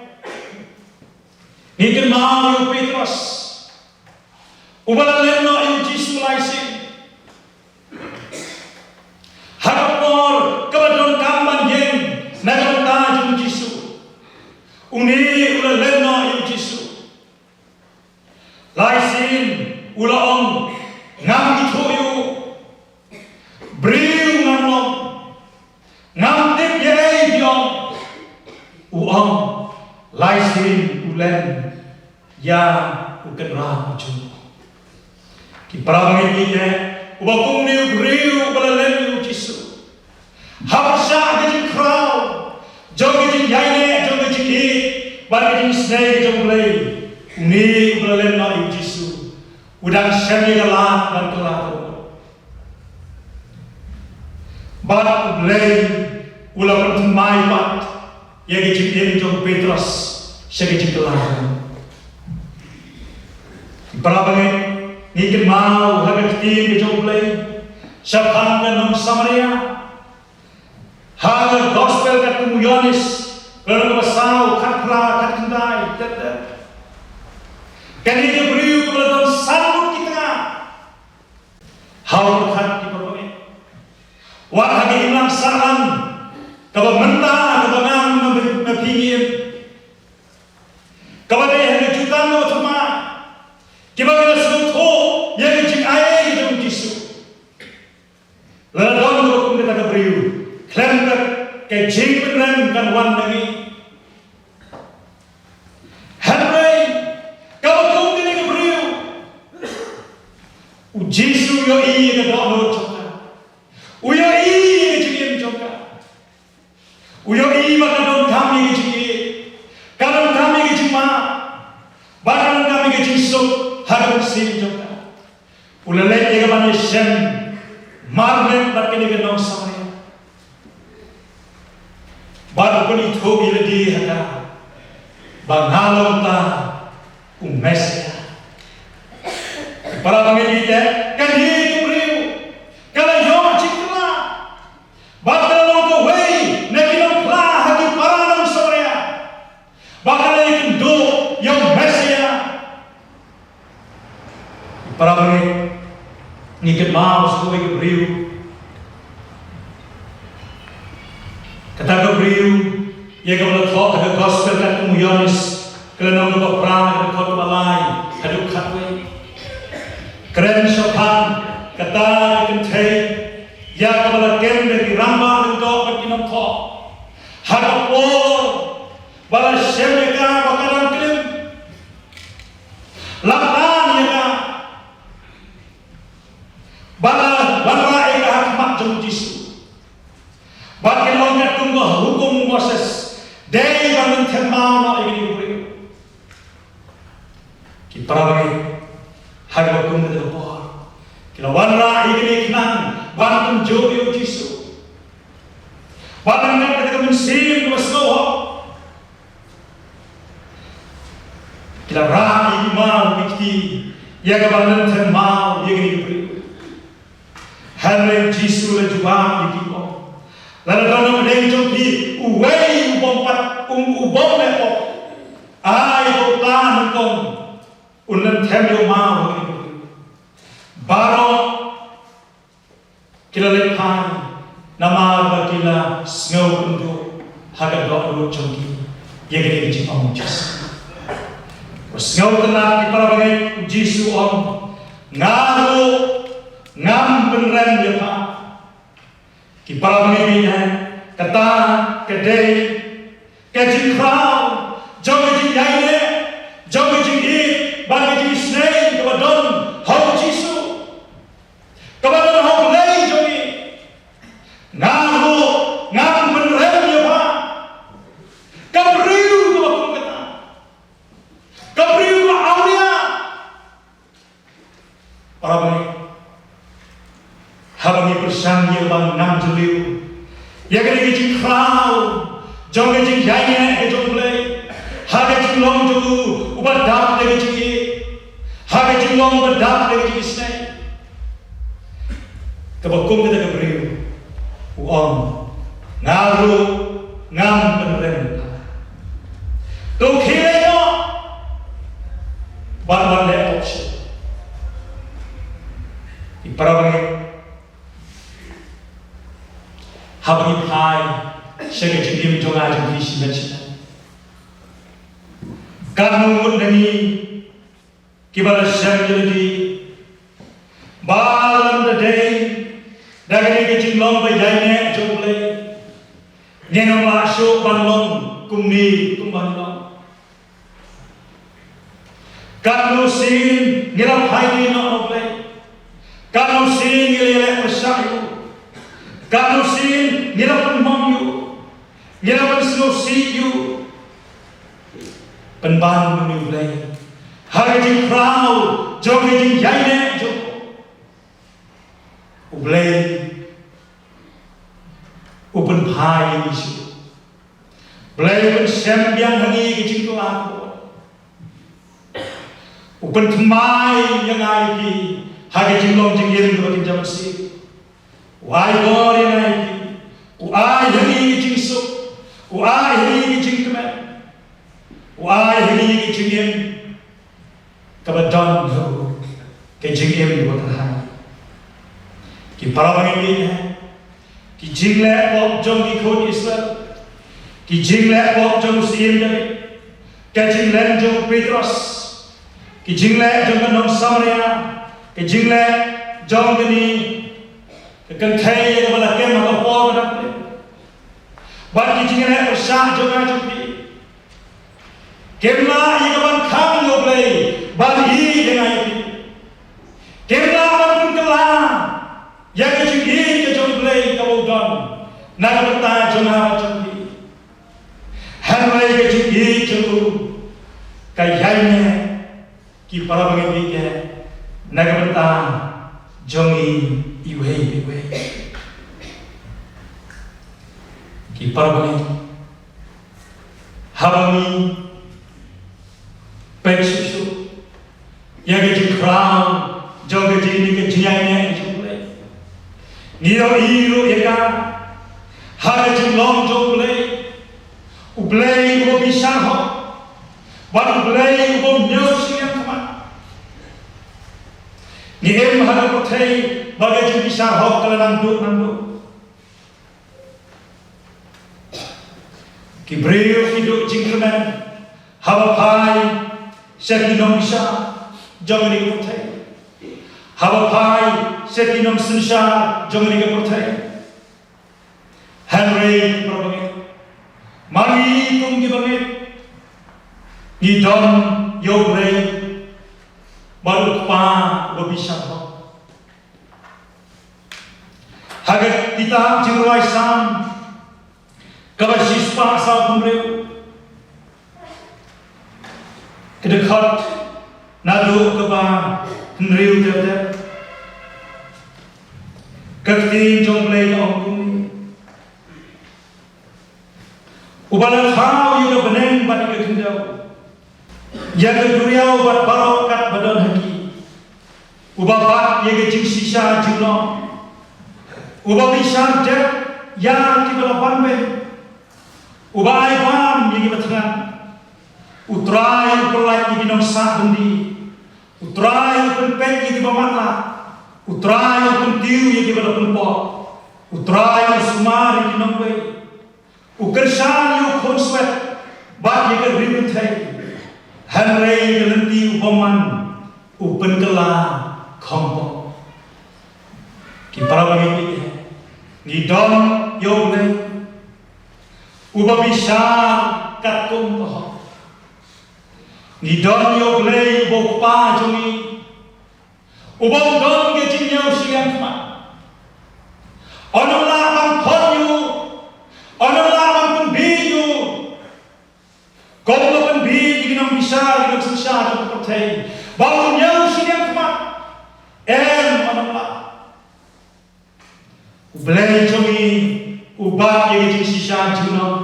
ngi kynmaw ïa u Petros, uba la leh noh ïa u Jisu lai sien. Ha ka por kaba donkam ban ïeng na ka bynta jong u Jisu, une u la leh noh ïa u Jisu. Lai sien u la ong, ngam ithuh ïa u, briew ngam long, ngam tip ïa ei phi ong. U ong, lai sien u len ïa u kynrad jong u. Ki para bangeit, ngi tip uba kum une u briew uba la len ïa u Jisu, ha pyrshah ka jingkhraw jong ka jingïaineh, jong ka jingïeit bad ka jingisynei jong U Blei, une uba la len noh ïa u Jisu u dang shem ïa ka lad ban kylla. Bad U Blei u la pynthymmai pat ïa ka jingim jong u Petros sha ka jingkylla. Para bangeit, ngi kynmaw ha ka ktien ka jong U Blei shaphang ka nong Samaria ha ka gospel katkum u Ïoannis, lynnong kaba saw, khatphra, khatkhyndai, tet tet. Kane ka briew kaba la don san ngut ki tnga. Haba khat ki para bangeit, wat ha ka imlang sahlang kaba mynta, kaba ngan ma, ma phi ngin, kaba dei ha ka jutang kaba thymmai, kiba ngi la sngewthuh ïa ka jingai ei jong u Jisu. Lada don kaba kum kata ka briew, khlem ka, ka jingpynrem kan wan na ngi. Hynrei kaba kum kane ka briew, u Jisu u ïohi ïa ka dohnud jong ka. U ïohi ïa ka jingim jong ka. U ïohi ba ka donkam ïa ka jingïeit, ka donkam ïa ka jingmap, ba ka donkam ïa ka jingsuk ha ka mynsiem jong ka. U la leit ïa ka ban ïashem marmit bad kane ka nong Samaria. Bad u pynithuh ïa lade ha ka ba nga long uta u Messiah. Para bangeit, ngi tip kane ka briew ka la ïoh jingkylla. Ba ka la long kawei na ki nongphla ha ki para nong Samaria ba ka la ïakynduh ïa u Messiah. Para bangeit, ngi kynmaw sa kawei ka briew. Kata ka briew ïa kaba la thoh ha ka gospel katkum u Ïoannis, ka lynnong kaba phra, ka dkhot kaba lai haduh khatwei. Kren shaphang kata ka kynthei ïa kaba la kem da ki rangbah lyngdoh bad ki nongthoh. Ha ka por ba la shem ïa ka ba ka dang klim, la tan ïa ka ba la wanrah ïa ka ha khmat jong u Jisu. Bad kin ong katkum ka hukum u Moses, dei ban them maw noh ïa kane ka briew. Ki para bangeit, ha kaba kum kata ka por, ki la wanrah ïa kane ka khnang ban pynjur ïa u Jisu. Bad ryngkat kata ka mynsiem kaba sngewhok, Da rah ïa ki maw ki kti ïa kaba lynthem maw ïa kine ki briew. Hynrei Jisu u la jubab ïa ki, u ong, lada don ha pdeng jong phi uwei u bym pat, u, u bym leh pop, ai ba uta nyngkong un lynthem ïa u maw ïa kine ki briew. Baroh ki la leit phai namar ba ki la sngewkynduh ha ka dohnud jong ki ïa kine ki jingong jong u Jisu. Wat sngewtynnat, ki para bangeit, u Jisu u ong, nga ruh ngam pynrem ïa pha. Ki para bangeit, kata ka dei ka jingkhraw jong ka jingïaineh, jong ka jingïeit bad ka jingisynei kaba don ha u Jisu, kaba don ha U Blei jong ngi. Nga ruh ngam pynrem ïa pha. Ka briew kaba kum kata, ka briew kaba awria. Para bangeit, haba ngi pyrshang ïa kaba ngam jylliew ïa kane ka jingkhraw jong ka jingïaineh ka jong U Blei ha ka jinglong jong u uba dap da ka jingïeit, ha ka jinglong uba dap da ka jingisynei, kaba kum kata ka briew u ong, nga ruh ngam pynrem. To khie leit noh bad wat leh pop shuh. Ki para bangeit, haba ngi phai sha ka jingim jong nga jong phi shimet shimet, katno ngut na ngi kiba la shem ïa lade ba lada ym dei da kane ka jinglong ba ïaineh jong U Blei, ngin ym lah shuh ban long kumne kumba ngi long. Katno sien ngi la phai noh na U Blei, katno sien ngi la ïaleh pyrshah ïa u, katno sien ngi la pynmong ïa u, ngi la pynsngewsih ïa u. Pynban ïa U Blei ha ka jingkhraw jong ka jingïaineh jong u. U Blei u pynphai ïa ngi shuh. U Blei u pynshem biang ha ngi ka jingkylla. U pynthymmai ïa nga ïa phi ha ka jinglong jingim kaba kynja mynsiem. U ai bor ïa nga ïa phi. U ai ha ngi ka jingsuk. U ai ha ngi ka jingkmen. U ai ha ngi ka jingim kaba don ha u, ka jingim kaba kyrhai. Ki para bangeit, ki jingleh pop jong ki khun Israel, ki jingleh pop jong u Syiem David, ka jinglen jong u Petros, ki jingleh jong ka nong Samaria, ka jingleh jong kane ka kynthei ïa kaba la kem ha ka por ba dang pynlip, bad ki jingleh pyrshah jong nga jong phi, kim lah ïa ka ban khang ïa U Blei ban ïeit ïa nga ïa phi. Kim lah ban pynkylla ïa ka jingïeit ka jong U Blei kaba u don na ka bynta jong nga bad jong phi. Hynrei ka jingïeit jong u ka ïaineh, ki para bangeit, na ka bynta jong ngi iwei pa iwei. Ki para bangeit, haba ngi peit shuh shuh ïa ka jingkhraw jong ka jing, ka jingïaineh jong U Blei, ngi ïohi ruh ïa ka ha ka jinglong jong U Blei, U Blei uba bishar hok bad U Blei uba ñiew shiliang khmat. Ngi im ha ka pyrthei ba ka jingbishar hok ka la nang duh nang duh. Ki briew ki duh jingkyrmen haba phai sha ki nongbishar jong kane ka pyrthei, haba phai sha ki nongsynshar jong kane ka pyrthei. Hynrei ki para bangeit, ma ngi kum ki bangeit ngi don ïa U Blei bad U Kpa uba bishar hok. Ha ka kitab Jingrwai Salm kaba shispah sawphew hynriew, ka dkhot naduh kaba hynriew ter ter, ka ktien jong U Blei ka ong kumne: Uba la thaw ïa ka bneng bad ïa ka khyndew, Ïa ka duriaw bad baroh katba don ha ki. Uba bat ïa ka jingshisha junom. Uba bishar dep ïa kiba la ban beiñ. Uba ai bam ïa kiba thngan. U Trai u pynlait ïa ki nongsah byndi. U Trai u pynpeit ïa kiba matlah. U Trai u pyntiew ïa kiba la pynpop. U Trai u sumar ïa ki nongwei. U kyrshan ïa u khunswet bad ïa ka ri kynthei. Hynrei ïa ka lynti u bymman u pynkylla khongpong. Ki para bangeit, ngi don ïa U Blei uba bishar katkum ka hok. Ngi don ïa U Blei uba u Kpa jong ngi, uba u don ka jingïaw shiliang khmat. Un ym lah ban khot ïa u, un ym lah ban pynbieit ïa u. Kum ba pynbieit ïa ki nongbishar, ki nongsynshar jong ka pyrthei, ba un ïaw shiliang khmat. Em, un ym lah. U Blei jong ngi u bat ïa ka jingshisha junom.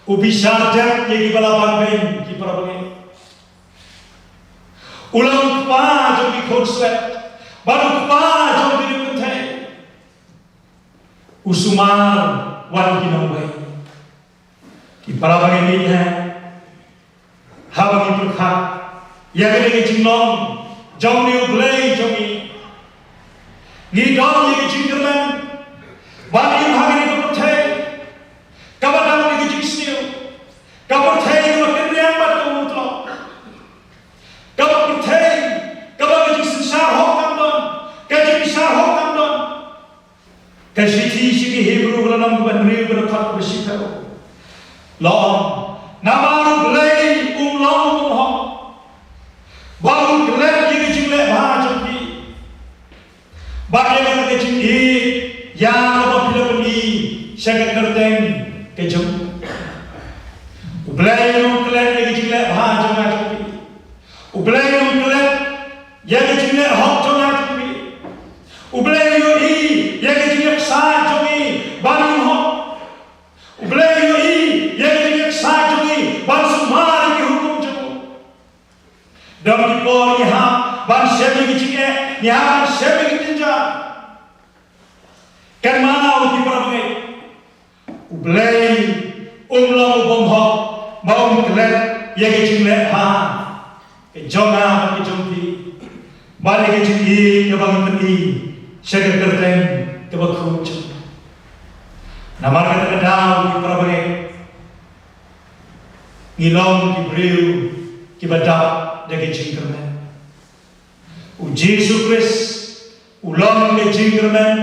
U bishar dep ïa kiba la ban beiñ, ki para bangeit. U long u Kpa jong ki khunswet bad u Kpa jong ki ri kynthei. U sumar wat ïa ki nongwei. Ki para bangeit, ngi ïa haba ngi pyrkhat ïa kane ka jinglong jong une U Blei jong ngi, ngi don ïa ka jingkyrmen ban im ha kane ka pyrthei kaba dang ïa ka jingsniew, ka pyrthei kaba kynriang bad ka umtlot, ka pyrthei kaba ka jingsynshar hok kam don, ka jingbishar hok kam don. Ka shithi sha ki Hebru ka lynnong kaba hynriew ka dkhot kaba shiphew la ong, namar U Blei um long u bymhok ba un klet ïa ka jingleh bha jong phi, bad ïa kata ka jingïeit ïa kaba phi la pyni sha ka kyrteng ka jong u. U Blei um klet ïa ka jingleh bha jong nga jong phi. U Blei um klet ïa ka jingleh hok jong nga jong phi. U Blei u ïohi ïa ka jingïaksaid jong ngi ban im hok. U Blei u ïohi ïa ka jingïaksaid jong ngi ban sumar ïa ki hukum jong u. Don ki por ngi hap ban shem ïa ki jingeh, ngi hap ban shem ïa ki jingeh. Kynmaw, ki para bangeit, U Blei um long u bymhok ba un klet ïa ka jingleh bha ka jong nga bad ka jong phi, bad ïa ka jingïeit kaba ngi pyni sha ka kyrteng kaba khuid jong u. Namar kata ka daw, ki para bangeit, ngi long ki briew kiba dap da ka jingkyrmen. U Jisu Khrist u long ka jingkyrmen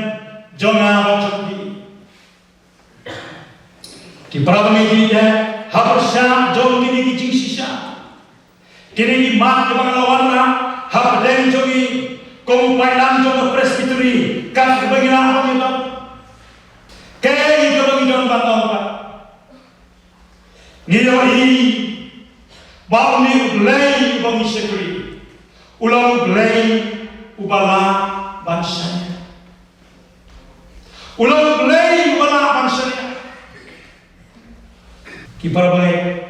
jong nga bad jong phi. Ki para bangeit, ha pyrshah jong kine ki jingshisha, kine ki mat kiba nga la wanrah hapdeng jong ngi kum u paidlang jong ka Presbytery, kat kaba ngi lah ban ïoh, kaei kaba ngi don ban ong pat? Ngi ïohi ba une U Blei uba ngi shakri u long U Blei uba lah ban shaniah. U long U Blei uba lah ban shaniah. Ki para bangeit,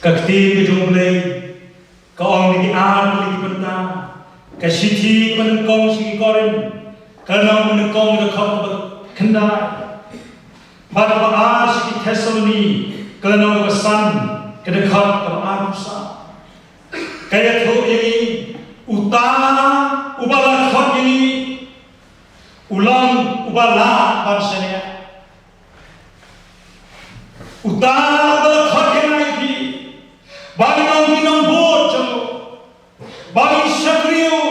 ka ktien ka jong U Blei ka ong na ki ar tylli ki bynta. Ka shithi kaba nyngkong sha ki Korinth, ka lynnong kaba nyngkong, ka dkhot kaba khyndai, bad kaba ar sha ki Thessaloni, ka lynnong kaba san, ka dkhot kaba arphew saw. Ka ïathuh ïa ngi, uta uba la khot ïa ngi u long uba lah ban shaniah. Uta uba la khot ïa nga ïa phi ba ngin long ki nongbud jong u, ba ngin shakri u,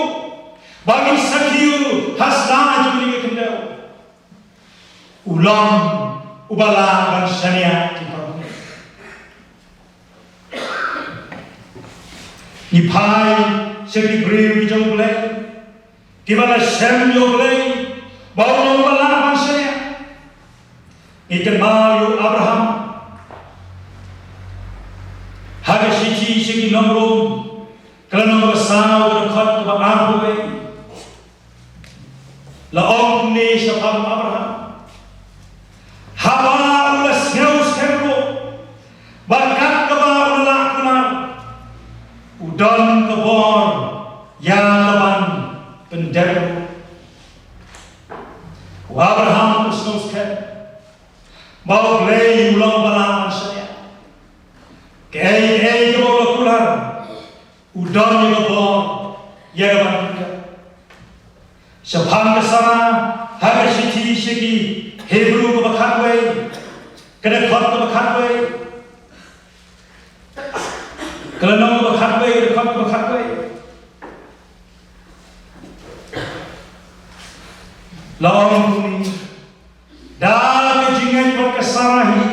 ba ngin sakhi u ha sla jong kane ka khyndew, u long uba lah ban shaniah, ki para bangeit. Ngi phai sha ki briew ki jong U Blei kiba la shem ïa U Blei ba u long uba lah ban shaniah. Ngi kynmaw ïa u Abraham ha ka shithi sha ki nong Rom, ka lynnong kaba saw, ka dkhot kaba arphew wei. La ong kumne shaphang u Abraham: Haba u la sngew skhem ruh ba Ba U Blei u long ba lah ban shaniah. Kaei kaei kaba u la kular, u don ïa ka bor ïa ka ban pynjah. Shaphang ka Sara, ha ka shithi sha ki Hebru kaba khatwei, ka dkhot kaba khatwei, ka lynnong kaba khatwei, ka dkhot kaba khatwei. La ong kumne: Da ka jingngeit bad ka Sara hi,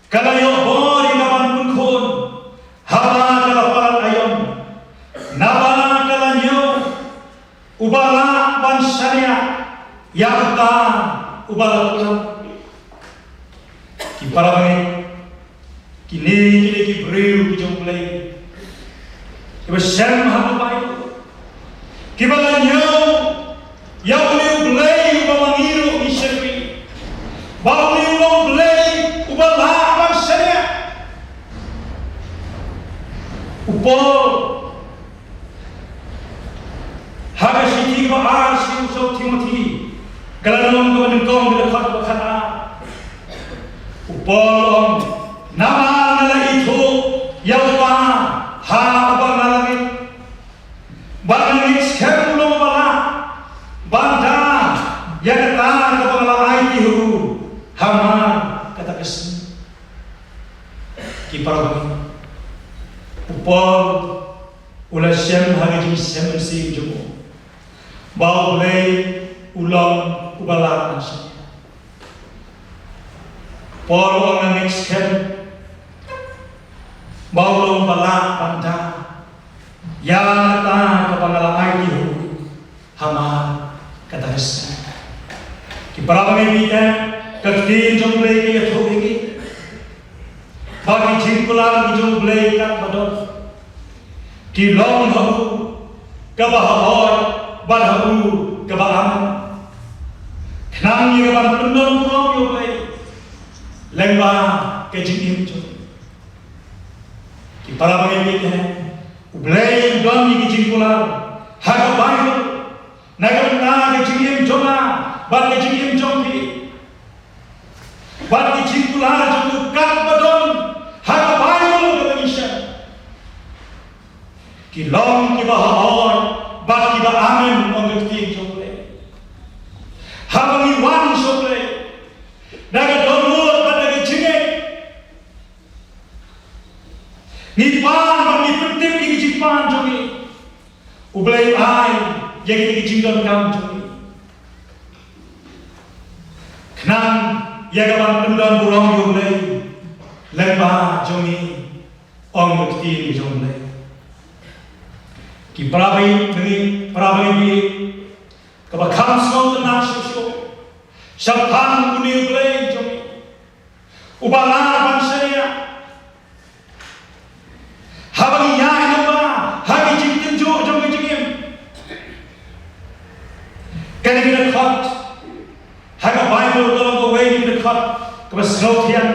ka la ïoh bor ïa ka ban pynkhun haba ka la palat aïom, naba ka la ñiew uba lah ban shaniah ïa uta uba la kular. Ki para bangeit, kine ki dei ki briew ki jong U Blei kiba shem ha ka Baibl, kiba la ñiew ïa une U Blei uba ma ngi ruh ngi shakri, ba une u long U Blei uba lah ban shaniah. U Paul, ha ka shithi kaba ar sha u Timothi, ka lynnong kaba nyngkong, ka dkhot kaba khatar, u Paul u ong: Namar nga la ithuh ïa uta ha uba nga la ngeit, bad nga ngeit skhem u long uba lah ban da ïa kata kaba nga la aiti ha u hamar kata ka sngi. Ki para bangeit, u Paul u la shem ha ka jingshem mynsiem jong u ba U Blei u long uba lah ban shaniah. Paul u ong: Nga ngeit skhem ba u long uba lah ban da ïa kata kaba nga la aiti ha u hamar kata ka sngi. Ki para bangeit, ka ktien jong U Blei ka ïathuh ïa ngi ba ki jingkular ki jong U Blei katba don ki long ha u kaba haoid bad ha u kaba amen, khnang ïa ka ban pyndonburom ïa U Blei lyngba ka jingim jong ngi. Ki para bangeit, U Blei u don ïa ki jingkular ha ka Baibl na ka bynta ka jingim jong nga bad ka jingim jong phi, bad ki jingkular jong u katba don ha ka Baibl kaba ngi shem, ki long kiba haoid bad kiba amen, ong ka ktien jong U Blei. Haba ngi wan sha U Blei da ka dohnud bad da ka jingngeit, ngi pan bad ngi pyntip ïa ki jingpan jong ngi, U Blei u ai ïa kine ki jingdonkam jong ngi, khnang ïa ka ban pyndonburom ïa U Blei lyngba jong ngi, ong ka ktien jong U Blei. Ki para bangeit, para bangeit, kaba kham sngewtynnat shuh shuh shaphang une U Blei jong ngi uba lah ban shaniah, haba ngi ïaid lyngba ha ki jingtynjuh jong ka jingim. Kane ka dkhot ha ka Baibl ka long kawei na ki dkhot kaba sngewthiang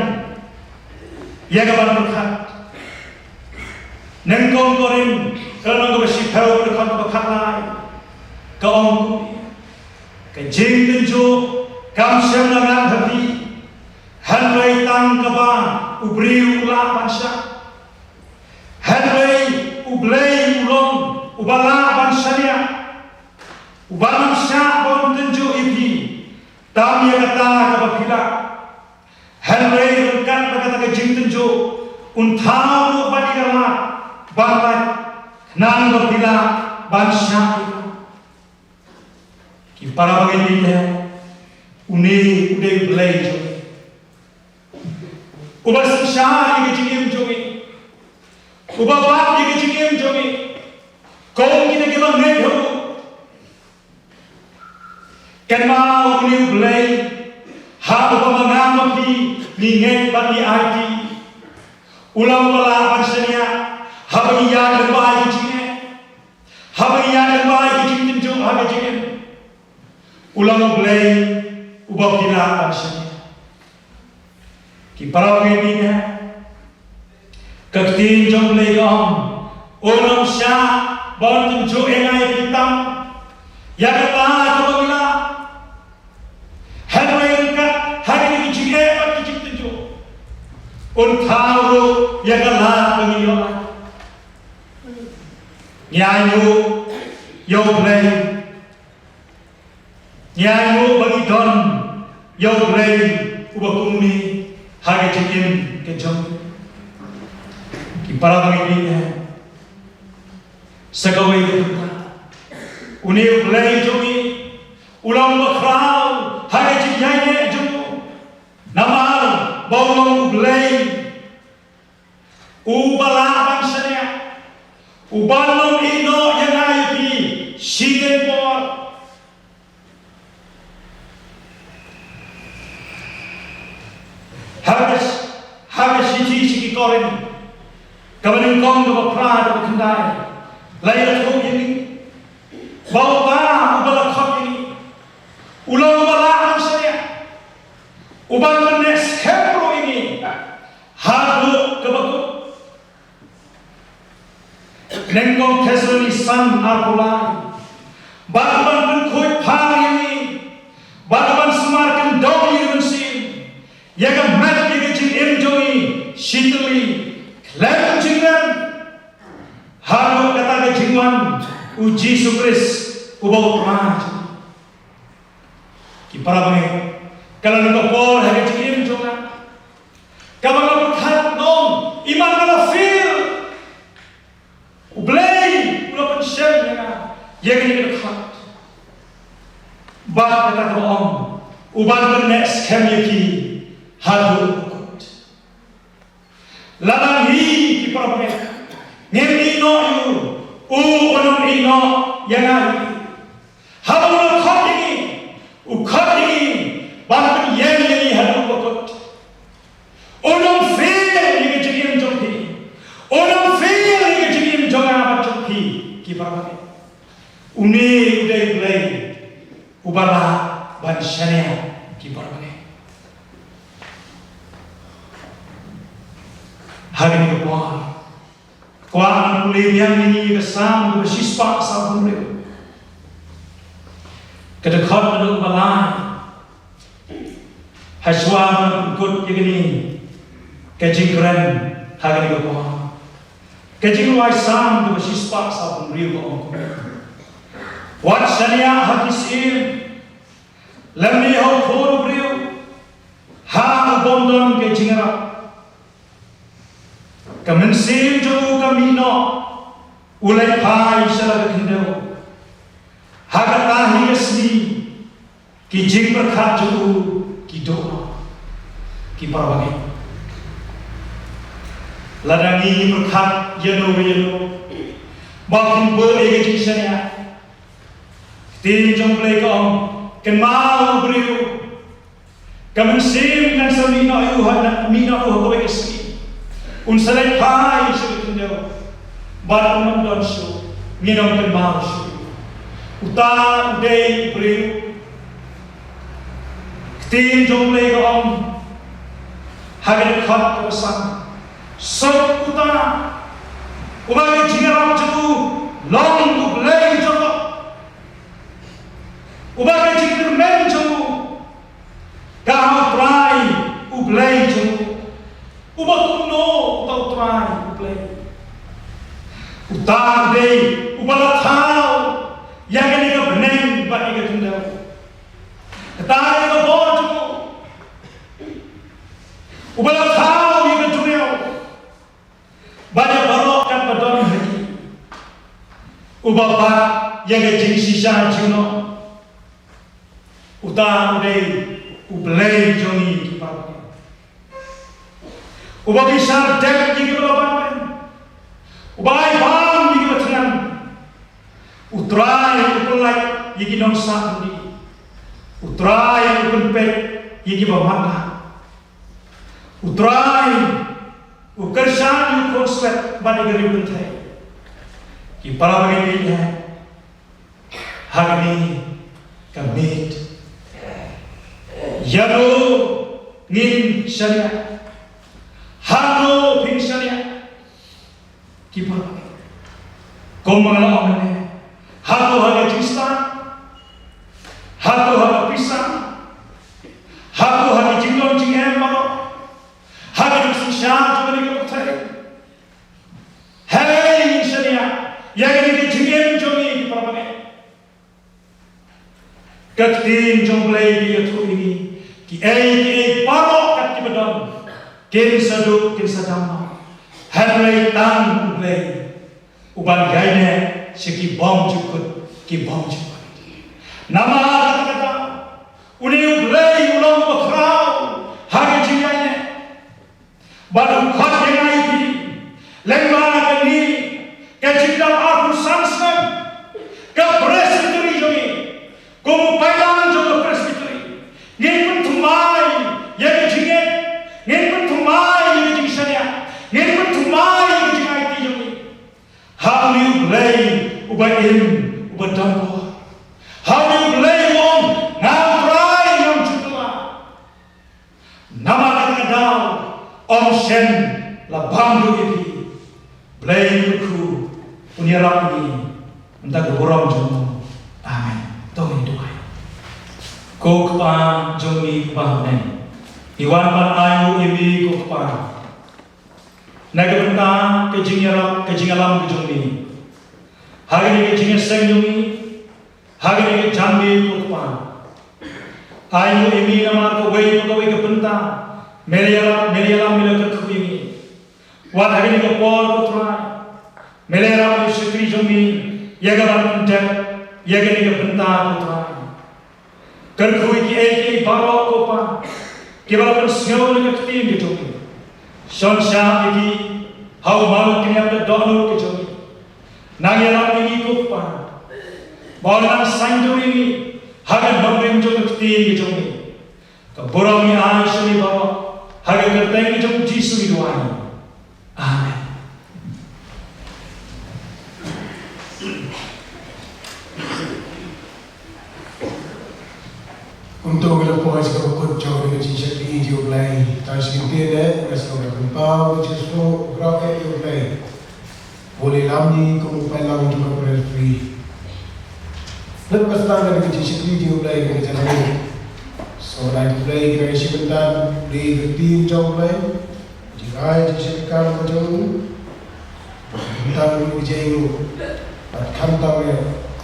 ïa ka ban pyrkhat. Nyngkong Korinth ka lynnong kaba shiphew, ka dkhot kaba khatlai, ka ong kumne: Ka jingtynjuh kam shym la ngat ha phi, hynrei tang kaba u briew u lah ban shah. Hynrei U Blei u long uba lah ban shaniah, uba ngam shah ban tynjuh ïa phi tam ïa kata kaba phi lah. Hynrei ryngkat bad kata ka jingtynjuh un thaw ruh bad ïa ka lad ban lait, khnang ba phi lah ban shah ïa ka. Ki para bangeit, une u dei U Blei jong ngi, uba synshar ïa ka jingim jong ngi, uba bat ïa ka jingim jong ngi kum kita kiba ngeit ha u. Kynmaw, une U Blei ha uba ma nga ma phi ngi ngeit bad ngi aiti, u long uba lah ban shaniah haba ngi ïaid lyngba ïa ki jingeh, haba ngi ïaid lyngba ïa ki jingtynjuh ha ka jingim. U long U Blei uba phi lah ban shaniah. Ki para bangeit, ka ktien jong U Blei ka ong, un ym shah ban tynjuh ïa nga ïa phi tam ïa kata kaba ngi lah. Hynrei ryngkat ha kine ki jingeh bad ki Un thaw ruh ïa ka lad ba ngi ïoh. Ngi ainguh ïa U Blei. Ngi ainguh ba ngi don ïa U Blei uba kumne ha ka jingim ka jong ngi. Ki para bangeit, sa kawei ka bynta, une U Blei jong ngi u long bakhraw ha ka jingïaineh jong u. Namar ba u long U Blei uba lah ban shaniah, uban ym ïehnoh ïa nga ïa phi shiteng por. Ha ka, ha ka shithi sha ki Korinth, kaba nyngkong, kaba phra, kaba khyndai, la ïathuh ïa ngi ba uta uba la khot ïa ngi u long uba lah ban shaniah, uban pynneh skhem ruh ïa ngi haduh kaba kut. Nyngkong Thessaloni san, arphew lai. Bad uban pynkhuid phar ïa ngi, bad uban sumar kyndong ïa ngi mynsiem, ïa ka met ïa ka jingim jong ngi shi tylli khlem jingrem, haduh kata ka jingwan U Jisu Khrist uba U Trai jong ngi. Ki para bangeit, ka la don ka por ha ka jingim jong nga kaba nga pyrkhat, nong, i man nga la fail. U Blei u la pynshem ïa nga ïa kane ka dkhot. Bad kata ka ong, uban pynneh skhem ïa phi haduh kut. Lada ngi, ki para bangeit, ngim ïehnoh ïa u, u un ym ïehnoh ïa nga ïa phi. Haba u la khot ïa ngi, u khot ïa ngi ban pynïeng ïa ngi haduh ba kut. Un ym fail ïa ka jingim jong phi. Un ym fail ïa ka jingim jong nga bad jong phi, ki para bangeit. Une u dei U Blei uba lah ban shaniah, ki para bangeit. Ha kane ka por, kwah ban pule biang ïa ngi ïa ka Salm kaba shispah sawphew hynriew, ka dkhot naduh kaba lai, hashwa ban pynkut ïa kane ka jingkren ha kane ka por. Ka jingrwai Salm kaba shispah sawphew hynriew ka ong kumne: Wat shaniah ha ki syiem, lymne ha u khun u briew, ha u bym don ka jingïarap. Ka mynsiem jong u ka mih noh, u leit phai sha la ka khyndew. Ha kata hi ka sngi ki jingpyrkhat jong u ki duh noh. Ki para bangeit, lada ngi ngi pyrkhat ïano ïano ba kin buh ïa ka jingshaniah, ka ktien jong U Blei ka ong, kynmaw u briew. Ka mynsiem kan sa mih noh ïa u ha, mih noh ïa u ha kawei ka sngi. Un sa leit phai sha ka khyndew bad un ym don shuh, ngin ym kynmaw shuh. Uta u dei u briew. Ka ktien jong U Blei ka ong ha ka dkhot kaba san: Suk uta uba ka jingïarap jong u long U Blei jong u, uba ka jingkyrmen jong u ka ha U Trai U Blei jong u. Uba kumno uta U Trai U Blei? Uta u dei uba la thaw ïa kane ka bneng bad ïa ka khyndew. Kata ka dei ka bor jong u. Uba la thaw ïa ka duriaw bad ïa baroh katba don ha ki. Uba bat ïa ka jingshisha jong u. Uta u dei U Blei jong ngi, ki para bangeit. Uba bishar dep ïa kiba la ban beiñ. Uba ai bam ïa kiba thngan. U Trai u pyllait ïa ki nongsah lynti. U Trai u pynpeit ïa kiba matlah. U Trai u kyrshan ïa u khun swet bad ïa ka riewkynthei. Ki para bangeit, ha kane ka miet, ïano ngin shaniah? Hano phin shaniah? Ki para bangeit, kumba nga la ong mynne, hato ha ka jingstad, hato ha ka pisa, hato ha ka jingdon jingem baroh, ha ka jingshisha Ka ktien jong U Blei ka ïathuh ïa ngi, kiei kiei baroh kat kiba don kin sa duk, kin sa dam noh, hynrei tang U Blei u ban ïaineh sha ki bymjukut, ki bymjukut. Namar kata kata, une U Blei u long uba khraw ha ka jingïaineh. Bad u khot ïa ngi, lyngba kane ka jingdap arphew san snem ka Presbytery jong ngi, kum u paidlang jong ka Presbytery, ngin pynthymmai ïa ka jingngeit, ngin pynthymmai ïa ka jingshaniah, ngin pynthymmai ïa ka jingaiti jong ngi ha une U Blei uba im, uba don bor, ha une U Blei uba ong, nga U Trai, ngam ju kylla. Namar kata ka daw, ym shym la bam duh ïa phi. Blei u kyrkhu un ïarap ïa ngi, mynta ka burom jong u. Amen. To ngin duwai. Ko Kpa jong ngi uba ha bneng, ngi wan ban ainguh ïa me ko Kpa, na ka bynta ka jingïarap, ka jingïalam ka jong me ha kane ka jingïaseng jong ngi, ha kane ka janmiet ko Kpa. Ainguh ïa me namar kawei pa kawei ka bynta me la ïarap, me la ïalam, me la kyrkhu ïa ngi. Wat ha kane ka por ko Trai, me la ïarap ïa u shakri jong me ïa ka ban pyndep ïa kane ka bynta ko Trai. Kyrkhu ïa kiei kiei baroh ko Kpa kiba la pynsngew ïa ka ktien ka jong me. Shon shah ïa ki ha u malu kniap ka dohnud ka jong me. Nang ïarap ïa ngi ko Kpa, ba un nang saiñdur ïa ngi ha ka nongrim jong ka ktien ka jong me. Ka burom ngi ai sha me baroh ha ka kyrteng ka jong U Jisu ngi duwai. Amen. Kumto ngi la poi sha kaba kut jong ka jingshakri jong U Blei. Tang shi kyntien eh, nga sngewbha ban pynpaw ka jingsngew u khraw eh jong U Blei. U la ïalam ngi kum u paidlang jong ka Presbytery. Lada ba sdang ka jingshakri jong U Blei ka jong ngi, sngewbha U Blei ka jingshakri jong U Blei, ka ktien jong U Blei. Jingai jingshakri ka jong ngi. Khamtam ïa ka jingïainguh bad khamtam ïa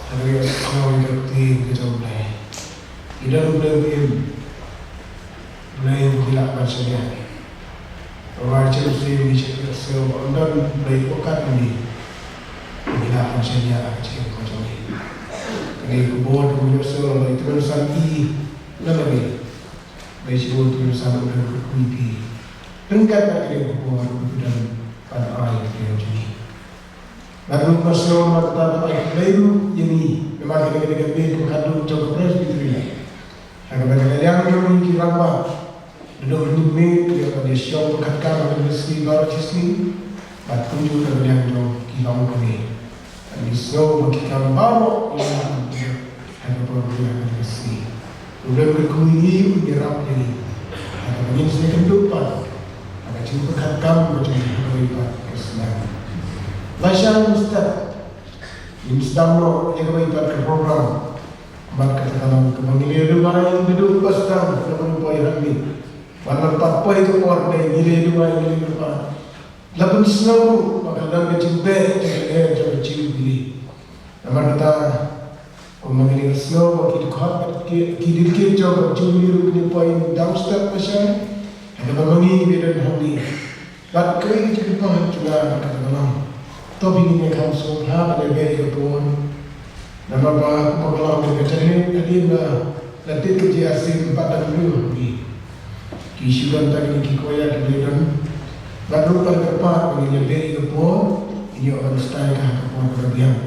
ka jingïasngew ïa ka ktien ka jong U Blei. Ngi don U Blei uba im, U Blei uba ngi lah ban shaniah. Namar shisien ngi shaniah shisien ba ym don U Blei uba kat ïa ngi, uba ngi lah ban shaniah ha ka jingim ka jong ngi. Kane ka bor kaba ngi ïohsngew ba i Tymmen Basan i na lade. Ba i Tymmen Basan u dang kyrkhu ïa phi. Ryngkat bad kane ka bor kaba phi don ban ai ïa ka jong ngi. Bad ruh nga sngew namar kata ba ai khublei ruh ïa ngi namar kane ka dei ka miet kaba khatduh jong ka Presbytery. Ha kaba ka liang jong ngi ki rangbah, da dei ka miet ïa ka dei shong ka kat ka ba ka dei sngi baroh shi sngi. Bad kumjuh ka liang jong ki longkmie. Bad ngi sngew ba ki kam baroh ïa ka Ha ka por ba ngi ïa ka sngi, U Blei u kyrkhu ïa ngi, u ïarap ïa ngi. Ha kaba ngin sa ïakynduh pat ha ka jingpyrkhat kam ka jong ngi ha kawei pat ka snem. Lashai mynstep ngin sdang noh ïa kawei pat ka program. Bad kata ka long kaba ngi la duwai naduh ba sdang, kaba ngi poi hangne. Bad la pat poi ka por dei ngi la duwai, ngi la duwai. La pynsngew ruh ba ka don ka jingbeh jong ka lyer jong ka Jubilee. Namar kata, kumba ngi la sngew ba ki dkhot bad ki, ki delegate jong ka Jubilee ruh kin ïa poi dang step lashai. Hynrei ba ma ngi ngi don hangne. Bad kaei ka jingkyrpad jong nga kata ka long, to phin ïa kham sngewbha ban ïa beh ïa ka por. Namar ba kumba ka long ka jingkyrpad hadien ba la tied ka J R C bad dang briew hangne. Ki shu don tang kine ki choir kiba ïadon. Bad ruh ba la kyrpad ba ngin ïa beh ïa ka por, ngin ïoh ban sdang ka ha ka por kaba biang.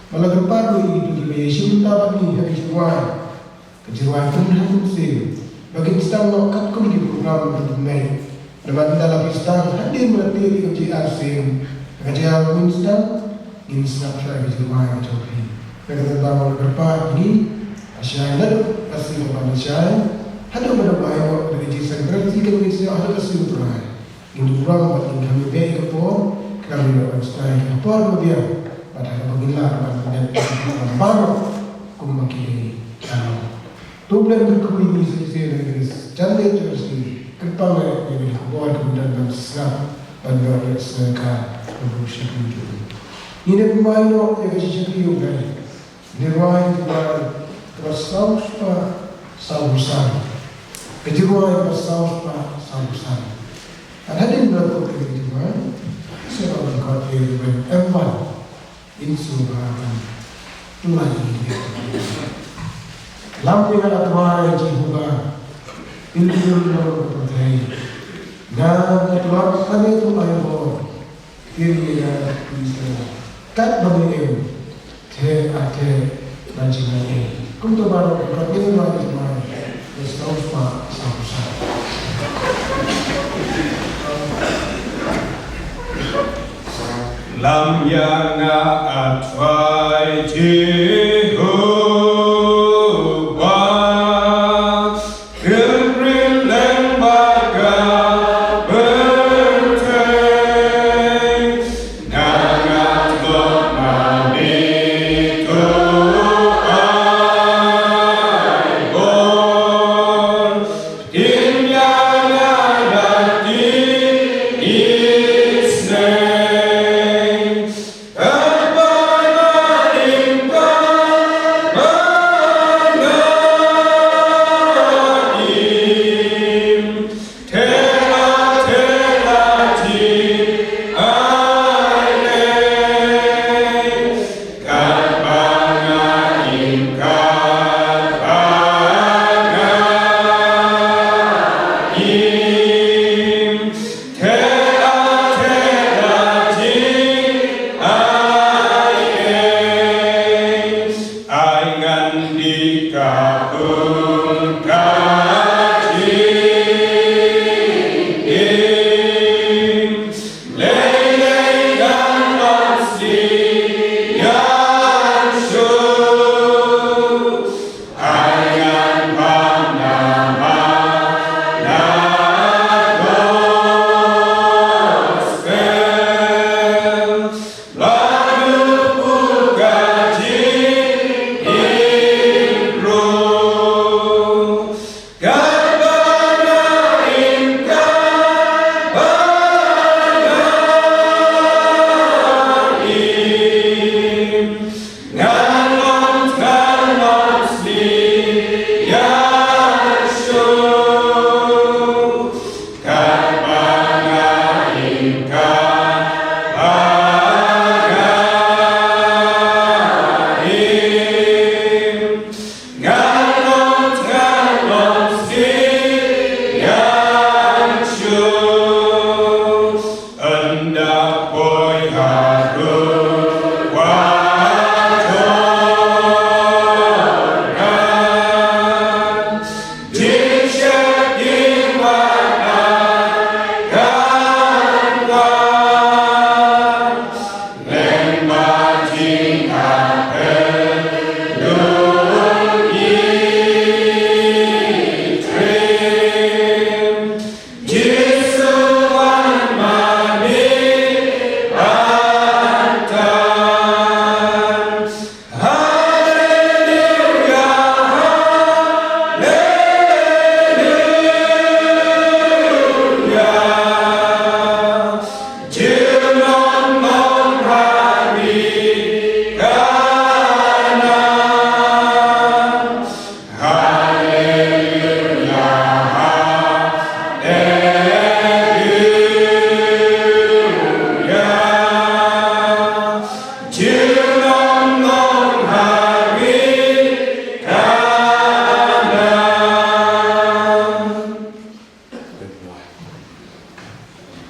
Ba la kyrpad ruh ïa kito kiba ïashim bynta bad ngi ha ka jingrwai, ka jingrwai pynhap mynsiem, ba kin sdang noh katkum ki program ba kin mih. Namar ynda la phi sdang hadien ba la tied ïa ka J R C, ka jingïalang ngin sdang, ngin sngap shuwa ïa ka jingrwai ka jong phi. Kata ka daw ba la kyrpad ïa ngi, lashai naduh ka sngi kaba lashai haduh ba dang ai noh da ka jingseng kren ïa ka sngi haduh ka sngi U Trai. Ngin burom bad ngin kham ïa beh ïa ka por, khnang ba ngin ïoh ban sdang ïa ka por kaba biang bad ha kaba ngin lah ban pyndep ïa ki program baroh kumba ki dei ban long. To U Blei un kyrkhu ïa ngi sa shisien ha kane ka janmiet jong ka sngi. Kyrpang ïa kane ka khubor kaba ngin don ban sngap, ban ïoh ïa ka sneng ka ruh shakri jong ngi. Ngin ïa pynwai noh ïa ka shakri ïa U Blei. Ngin ïa rwai, ngin ïa rwai. Ba saw spah saw phew san. Ka jingrwai ba saw spah saw phew san. Hadien ba la kut ka jingrwai, sa ban khot ïa u Reverend M. Wan. Ïn shu ba ban tulai ïa. Lam ïa la twa ïa Jehobah. Pynlong ka pyrthei. Nga nga tulai kane tulai bor. Ïa ïa ïa. Kat ba me em. Te ate na jingai. Kumta baroh ka dei ba dei mai. Ïa saw spah saw phew san. Lam ïa nga, A Trai Jehobah. Kynrem lem bad ka pyrthei, nga nga tlot ma me to ai bor. Ktien ïa nga da ki isynei. Te la te la jing ai ei, ai ngan di ka um ka jingim. Lei lei ngan wan sih ïa shu.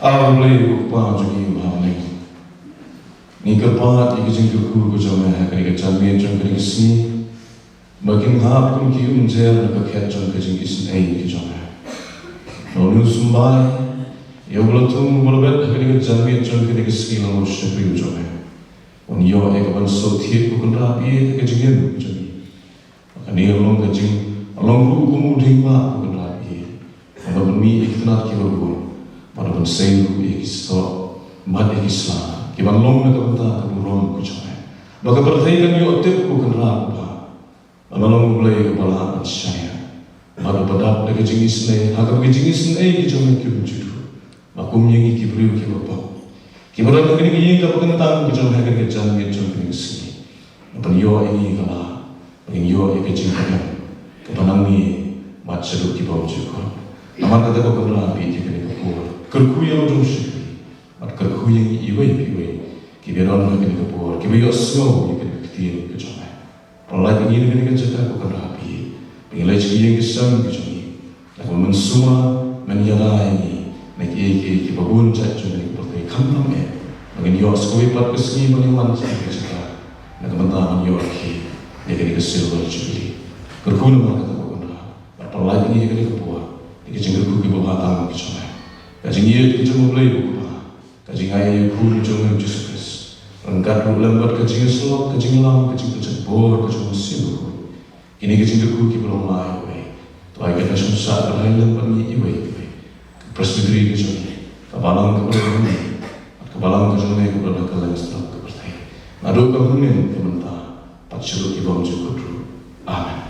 A U Blei U Kpa jong ngi uba ha bneng. Ngi kyrpad ïa ka jingkyrkhu ka jong me ha kane ka janmiet jong kane ka sngi. Ba kin hap kum ki umjer na ka khet jong ka jingisynei ka jong me. Ngi ïohsngew symbai ïa uba la thung uba la bet ha kane ka janmiet jong kane ka sngi, la lum sha ka briew jong me. Un ïoh ïa ka ban sngewthuh ko Kynrad ïa ka jingim jong ngi. Kane ka long ka jing, long ruh kum u dieng ba ko Kynrad ïa. Ban pynmih ïa ki tnat kiba bun, ban pynsei ruh ïa ki soh bad ïa ki sla, ki ban long na ka bynta ka burom ka jong me. Ba ka pyrthei kan ïoh tip ko Kynrad ba Ba me long U Blei uba lah ban shaniah bad uba dap da ka jingisynei, ha kaba ka jingisynei ka jong me kim ju duh. Ba kum ïa ngi ki briew kiba pop, kiba don ha kane ka ïing kaba kyntang ka jong me ha kane ka janmiet jong kane ka sngi, ba pynïoh ïa ngi ka lad, Ngin ïoh ïa ka jingkyrkhu kaba nang ngi bad shaduh ki bym ju khot. Namar kata ko Kynrad, ha kane ka por kyrkhu ïa la jong sha ki, bad kyrkhu ïa ngi iwei pa iwei kiba don ha kane ka por, kiba ïohsngew ïa kane ka ktien ka jong me. Pynlait ïa ngi na kane ka jaka ko Kynrad, ba ngin leit sha ki ïing ki sem ki jong ngi. Naba mynshuwa men ïada ïa ngi na kiei kiei kiba bun jait jong kane ka pyrthei, khamtam eh ba ngin ïoh sa kawei pat ka sngi ban ïawan sha kane ka jaka na ka bynta ban ïoh ïa kane ka Silver Jubilee. Kyrkhu namar kata ko Kynrad, bad pynlait ïa ngi ha kane ka por da ki jingkyrkhu kiba bha tam ki jong me. Ka jingïeit ka jong U Blei U Kpa, ka jingai ïa u Khun jong me U Jisu Khrist, ryngkat ruh lem bad ka jingïasyllok, ka jingïalam, ka jingpynjah bor ka jong U Mynsiem Bakhuid. Kine ki jingkyrkhu kiba long lai, eh, to ai ka jingsngewsih kaba ïai lem bad ngi iwei pa iwei. Ka Presbytery ka jong ngi, ka balang kaba long hangne, bad ka balang ka jong me kaba long ha kylleng sla ka pyrthei, naduh ka mynmiet, ka mynta, bad shaduh ki bym ju khot ruh. Amen.